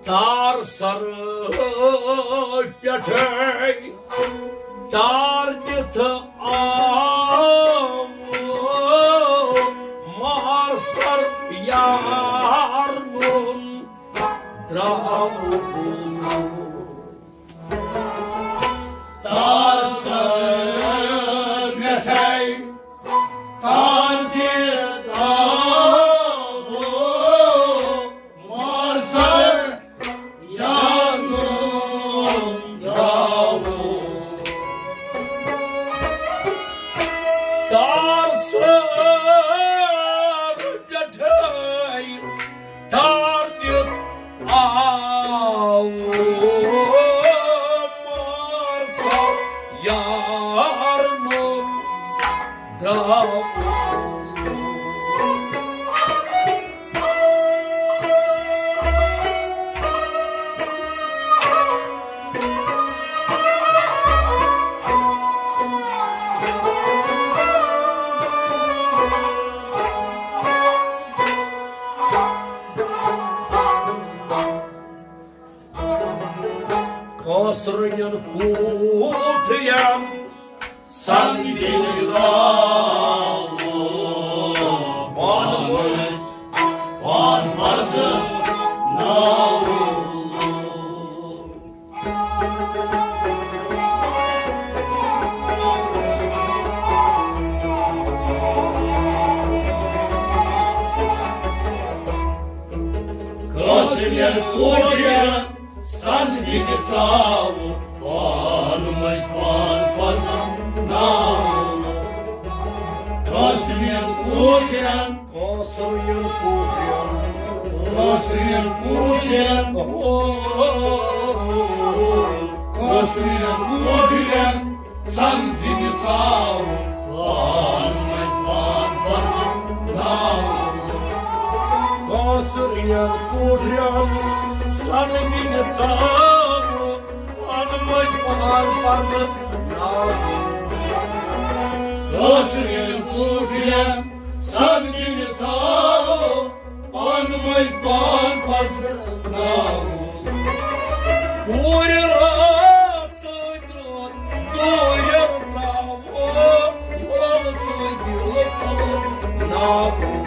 تار سر پٮ۪ٹھے تار دِتھ آو مار سر یار نُن درٛاو۔ تار سر پٮ۪ٹھے تار دِتھ آو یار نو دراو۔ کٲنٛسہِ رٔنِن کوٗٹھۍ یا سنگِنۍ زالو، پانہٕ ؤنۍ پان پرزٕ ناوو۔ کٲنٛسہِ رٔنِن کوٗٹھۍ یا سنگِنۍ زالو، پانہٕ ؤنۍ پان پرزٕ ناوو۔ کٲنٛسہِ رٔنِن کوٗٹھۍ یا کٲنٛسہِ رٔنِن کوٗٹھۍ یا کٲنٛسہِ رٔنِن کوٗٹھۍ یا کٲنٛسہِ رٔنِن کوٗٹھۍ یا سنگِنۍ زالو، پانہٕ ؤنۍ پان پرزٕ ناوو۔ کٲنٛسہِ رٔنِن کوٗٹھۍ یا سنگِنۍ زالو، پانہٕ ؤنۍ پان پرزٕ ناوو۔ کٲنٛسہِ رٔنِن کوٗٹھۍ یا سنگِنۍ زالو، پانہٕ ؤنۍ پان پرزٕ ناوو۔ کوٗرِ رٲژ سۭتۍ روٗد دوٗر تھاوو، لولہٕ سۭتۍ دِلہٕ پھۄلہٕ ناوو۔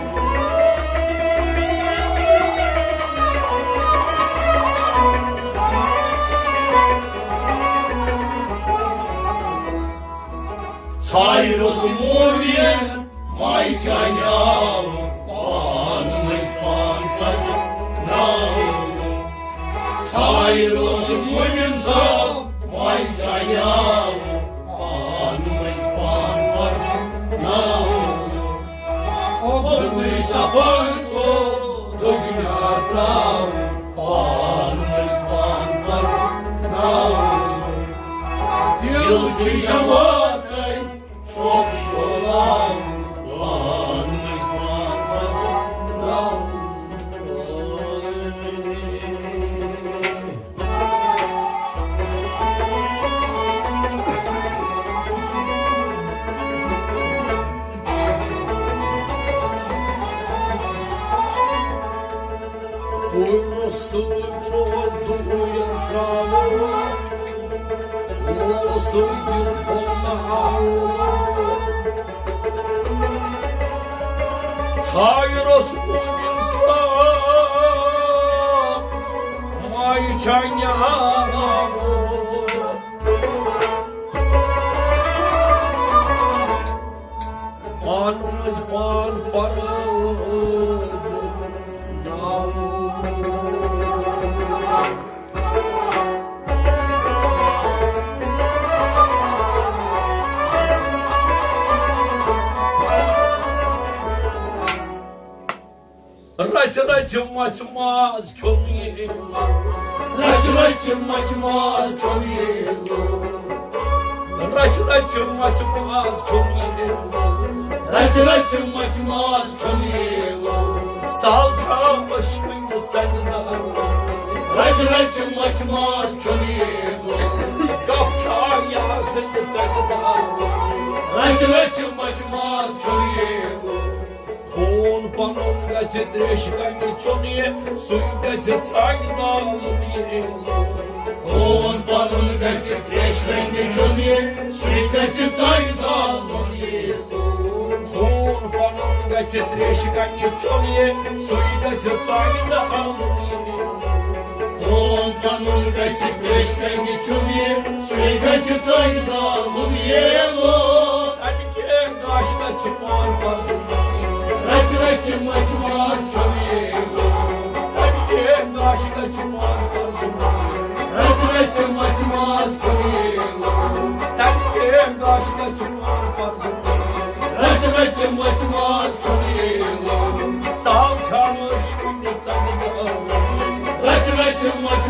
ژھایہِ روٚس مومِن مایہِ چانہِ آوُر، پانہٕ ؤنۍ پان پرزٕ ناوو۔ ژھایہِ روٚس مومِن صٲب مایہِ چانہِ آوُر، پانہٕ ؤنۍ پان پرزٕ ناوو۔ اوٚبرُے صفاہن کوٚر دُنیا ترٛاوُر، پانہٕ ؤنۍ پان پرزٕ ناوو۔ دِل چھُ شماتَے شوق شولان، پانہٕ ؤنۍ پان پرزٕ ناوو۔ کوٗرِ سۭتۍ روز دوٗر ترٛاوو، لولہٕ سۭتۍ دِل پھۄلہٕ ناوو۔ ژھایہِ روٚس مومِن صٲب مایہِ چانہِ آوُر۔ پانہٕ ؤنۍ پان پرزٕ ناوو۔ رَژھِ رَژھِ مَژھِ ماز کھیوٚن ییٚلہِ۔ رَژھِ رَژھِ مَژھِ ماز کھیوٚن ییٚلہِ۔ رَژھِ رَژھِ مَژھِ ماز کھیوٚن ییٚلہِ۔ رَژھِ رَژھِ مَژھِ ماز کھیوٚن ییٚلہِ۔ سہل چھا مُشکِل ژَلہِ نہٕ۔ رَژھِ رَژھِ مَژھِ ماز کھیوٚن ییٚلہِ۔ کَپ چھا یار سٕنٛدِ ژَلہِ نہٕ۔ رَژھِ رَژھِ مَژھِ ماز کھیوٚن ییٚلہِ۔ خوٗن پَنُن گژھِ تریشہِ کَنہِ چوٚن یہِ، سُے گژھِ ژھانہِ زالُن یہِ۔ خوٗن پَنُن گژھِ تریشہِ کَنہِ چوٚن یہِ، سُے گژھِ ژھانہِ زالُن یہِ۔ خوٗن پَنُن گژھِ تریشہِ کَنہِ چوٚن یہِ، سُے گژھِ ژھانہِ زالُن یہِ۔ خوٗن پَنُن گژھِ تریشہِ کَنہِ چوٚن یہِ، سُے گژھِ ژھانہِ زالُن یہِ۔ تَتہِ کینٛہہ گاشہِ گژھِ پان پرزٕ۔ رَژھِ رَژھِ مَژھِ ماز کھیوٚن ییٚلہِ۔ تَتہِ کینٛہہ گاشہِ گژھِ پان پرزٕ۔ رَژھِ رَژھِ مَژھِ ماز کھیوٚن ییٚلہِ۔ تَتہِ کینٛہہ گاشہِ گژھِ پان پرزٕ۔ رَژھِ رَژھِ مَژھِ ماز کھیوٚن ییٚلہِ۔ سہل چھا مُشکِل ژَلہِ نہٕ۔ رَژھِ رَژھِ مَژھِ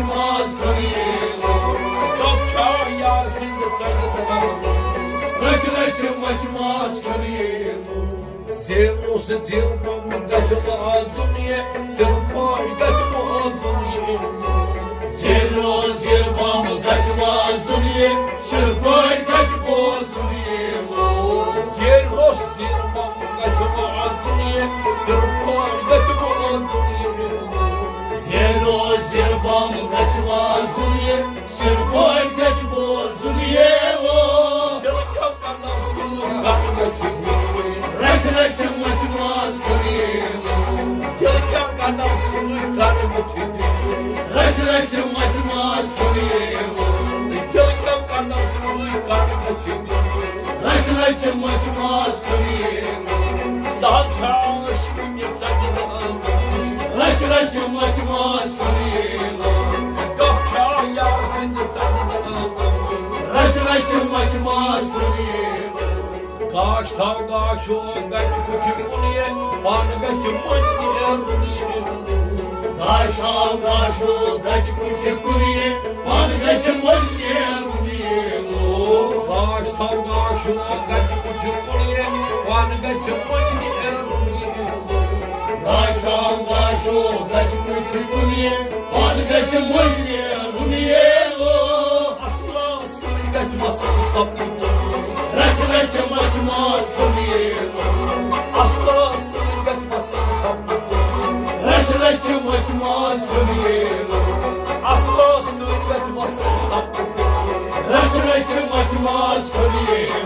مَچھِ ماز کھیوٚن ییٚلہِ۔ زیرو سۭتۍ زیر بۄن گژھِ وازُن یہِ، سِر پٲٹھۍ گژھِ وازُن یہِ۔ زیرو زیر بۄن گژھِ وازُن یہِ، سِر پٲٹھۍ گژھِ وازُن یہِ۔ زیرو زیر بۄن گژھِ وازُن یہِ، سِر پٲٹھۍ گژھِ وازُن یہِ۔ زیرو زیر بۄن گژھِ وازُن یہِ، سِر پٲٹھۍ گژھِ وازُن یہِ۔ دِلہٕ کٮ۪و کنو سۭتۍ کَرٕ گژھِ دیُن۔ رَچھِ رَچھِ مَچھِ ماز کھیوٚن ییٚلہِ۔ دِلہٕ کٮ۪و کنو سۭتۍ کَرٕ گژھِ دیُن۔ رَچھِ رَچھِ مَچھِ ماز کھیوٚن ییٚلہِ۔ دِلہٕ کٮ۪و کنو سۭتۍ کَرٕ گژھِ دیُن۔ رَچھِ رَچھِ مَچھِ ماز کھیوٚن ییٚلہِ۔ سہل چھا عٲشقٕنہِ ژَٹنہٕ آمٕژ؟ رَچھِ رَچھِ مَچھِ ماز کھیوٚن ییٚلہِ۔ گپ چھا یار سٕنٛدِ ژَٹنہٕ آمٕژ؟ رَچھِ رَچھِ مَچھِ ماز کھیوٚن ییٚلہِ۔ گاش تھاو گاشو گَچہِ کُٹھِ کُنہِ، پانہٕ گژھِ مٔنٛزۍ نیرُن ییٚلہِ۔ گاش تھاو گاشو گَچہِ کُٹھِ کُنہِ، پانہٕ گژھِ مٔنٛزۍ نیرُن ییٚلہِ۔ گاش تھاو گاشو گَچہِ کُٹھِ کُنہِ، پانہٕ گژھِ مٔنٛزۍ نیرُن ییٚلہِ۔ گاش تھاو گاشو گَچہِ کُٹھِ کُنہِ، پانہٕ گژھِ مٔنٛزۍ نیرُن ییٚلہِ۔ اصلس سۭتۍ گژھِ وصل سپُد۔ رَچھِ رَچھِ مَچھِ ماز کھیوٚن ییٚلہِ۔ اصلس سۭتۍ گژھِ وصل سپُد۔ رَچھِ رَچھِ مَچھِ ماز کھیوٚن ییٚلہِ۔ اصلس سۭتۍ گژھِ وصل سپُد۔ رَچھِ رَچھِ مَچھِ ماز کھیوٚن ییٚلہِ۔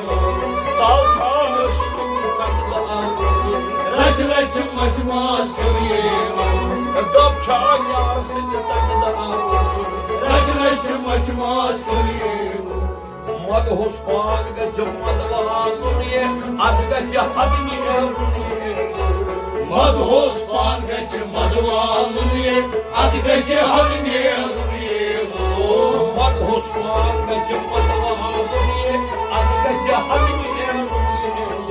سہل چھا عٲشقٕنہِ ژَٹنہٕ آمٕژ؟ رَچھِ رَچھِ مَچھِ ماز کھیوٚن ییٚلہِ۔ گپ چھا یار سٕنٛدِ ژَٹنہٕ آمٕژ؟ رَچھِ رَچھِ مَچھِ ماز کھیوٚن ییٚلہِ۔ مدہوس پان گژھِ مدوالُن یہِ، اَتھ گژھِ حد نیرُن یہِ۔ مدہوس پان گژھِ مدوالُن یہِ، اَتھ گژھِ حد نیرُن یہِ۔ مدہوس پان گژھِ مدوالُن یہِ، اَتھ گژھِ حد نیرُن یہِ۔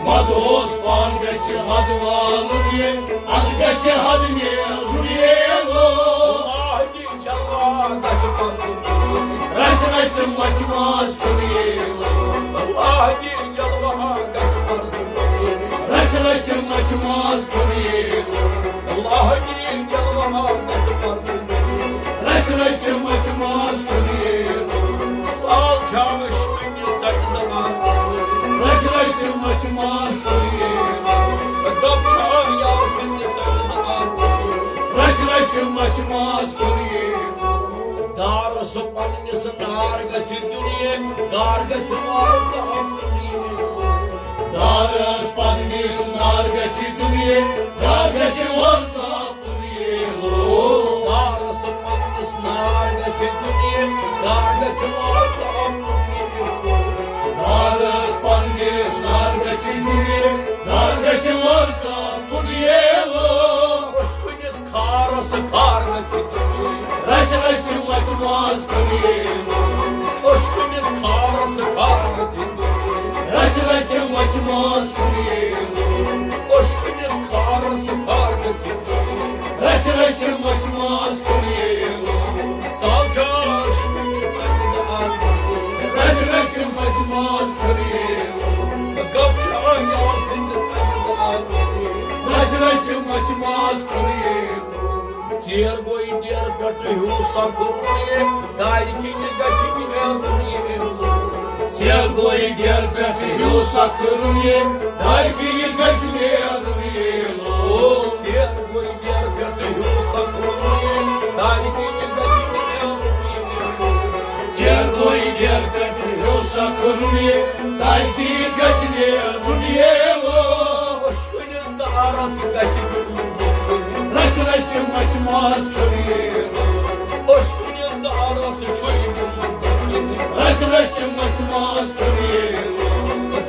مدہوس پان گژھِ مدوالُن یہِ، اَتھ گژھِ حد نیرُن یہِ۔ جلوہ گژھِ پردٕ۔ رَچھِ رَچھِ مَچھِ ماز کھیوٚن ییٚلہِ۔ اللہ دی جلوہ گژھِ پردٕ۔ رَچھِ رَچھِ مَچھِ ماز کھیوٚن ییٚلہِ۔ اللہ دی جلوہ گژھِ پردٕ۔ رَچھِ رَچھِ مَچھِ ماز کھیوٚن ییٚلہِ۔ سہل چھا عٲشقٕنہِ ژَٹنہٕ آمٕژ؟ رَچھِ رَچھِ مَچھِ ماز کھیوٚن ییٚلہِ۔ گپ چھا یار سٕنٛدِ ژَٹنہٕ آمٕژ؟ رَچھِ رَچھِ مَچھِ ماز کھیوٚن ییٚلہِ۔ دارس پننِس نار گژھِ دیُن یہِ، دار گژھِ وارٕ ژاپُن یہِ۔ دارس پننِس نار گژھِ دیُن یہِ، دار گژھِ وارٕ ژاپُن یہِ۔ دارس پننِس نار گژھِ دیُن یہِ، دار گژھِ وارٕ ژاپُن یہِ۔ دارس پننِس نار گژھِ دیُن یہِ، دار گژھِ وارٕ ژاپُن یہِ۔ کُنِس خارس خار گژھِ دیُن۔ رَچھِ رَچھِ مَچھِ ماز کھیوٚن ییٚلہِ۔ اوٚش کُنِس خارس خار گژھِ دیُن۔ رَچھِ رَچھِ مَچھِ ماز کھیوٚن ییٚلہِ۔ اوٚش کُنِس خارس خار گژھِ دیُن۔ رَچھِ رَچھِ مَچھِ ماز کھیوٚن ییٚلہِ۔ سال چھا عٲشقٕنہِ ژَٹنہٕ آمٕژ۔ رَچھِ رَچھِ مَچھِ ماز کھیوٚن ییٚلہِ۔ گپ چھا یار سٕنٛدِ ژَٹنہٕ آمٕژ۔ رَچھِ رَچھِ مَچھِ ماز کھیوٚن ییٚلہِ۔ ژیر گوٚو یہِ ڈیرٕ پٮ۪ٹھ ہیوٗ سۄکھُر یہِ، دارِ کِنۍ گژھِ نیرُن یہِ۔ ژیر گوٚو یہِ ڈیرٕ پٮ۪ٹھ ہیوٗ سۄکھُر یہِ، دارِ کِنۍ گژھِ نیرُن یہِ۔ ژیر گوٚو یہِ ڈیرٕ پٮ۪ٹھ ہیوٗ سۄکھُر یہِ، دارِ کِنۍ گژھِ نیرُن یہِ۔ ژیر گوٚو یہِ ڈیرٕ پٮ۪ٹھ ہیوٗ سۄکھُر یہِ، دارِ کِنۍ گژھِ نیرُن یہِ۔ اوٚش کُنِس زارس گژھِ دیُن۔ رَچھِ رَچھِ مَچھِ ماز کھیوٚن ییٚلہِ۔ اوٚش کُنِس زارس چھُے دیُن۔ رَچھِ رَچھِ مَچھِ ماز کھیوٚن ییٚلہِ۔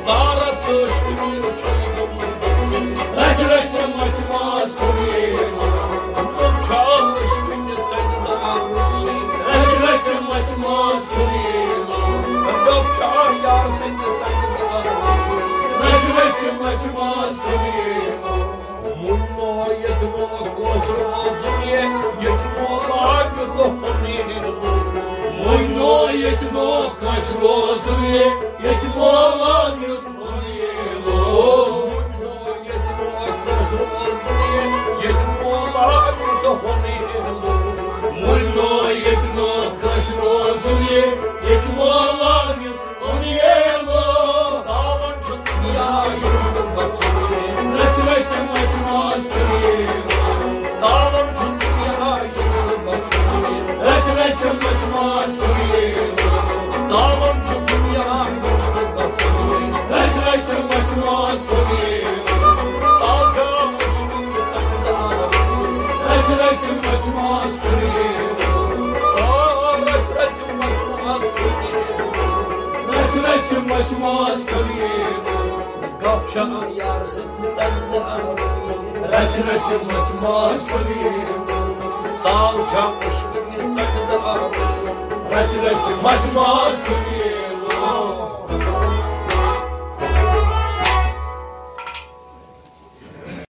زارس اوٚش کُنِس چھُے دیُن۔ رَچھِ رَچھِ مَچھِ ماز کھیوٚن ییٚلہِ۔ نوٚم چھا اوٚش کُنِس ژَٹنہٕ آمُت۔ رَچھِ رَچھِ مَچھِ ماز کھیوٚن ییٚلہِ۔ نوٚم چھا یار سٕنٛدِ ژَٹنہٕ آمُت۔ رَچھِ رَچھِ مَچھِ ماز کھیوٚن ییٚلہِ۔ مُنو ییٚتہِ نو کٲنٛسہِ روزُن یہِ، ییٚتہِ نو لاگہِ دۄہ پنیر۔ مُنو ییٚتہِ نو کٲنٛسہِ روزُن یہِ، ییٚتہِ مولان یُتھ ہُن ییٖلو۔ ییٚتہِ مولان یُتھ ہُن ییٖلو۔ وۄنۍ گوٚو ییٚتہِ نہٕ کٲنٛسہِ روزُن یہِ، ییٚتہِ مولان یُتھ ہُن ییٖلو۔ تاوَن چھُ دُنیا یُتھ گژھُن یہِ۔ رَژھِ رَژھِ مَچہِ ماز کھیوٚن ییٖلو۔ تاوَن چھُ دُنیا یُتھ گژھُن یہِ۔ رَژھِ رَژھِ مَچہِ ماز کھیوٚن ییٖلو۔ تاوَن چھُ دُنیا یُتھ گژھُن یہِ۔ رَژھِ رَژھِ مَچہِ ماز کھیوٚن ییٖلو۔ ساو چھا عشقٕچ ژَکدار۔ رَژھِ رَژھِ مَچہِ ماز کھیوٚن ییٖلو۔ آ، رَژھِ رَژھِ مَچہِ ماز کھیوٚن ییٖلو۔ رَژھِ رَژھِ مَچہِ ماز کھیوٚن ییٖلو۔ گپ چھا یار سٕنٛز ژَکدار۔ رَژھِ رَژھِ مَچہِ ماز کھیوٚن ییٖلو۔ ساو چھا عشقٕچ ژَکدار۔ رَژھِ رَژھِ مَچہِ ماز کھیوٚن ییٖلو۔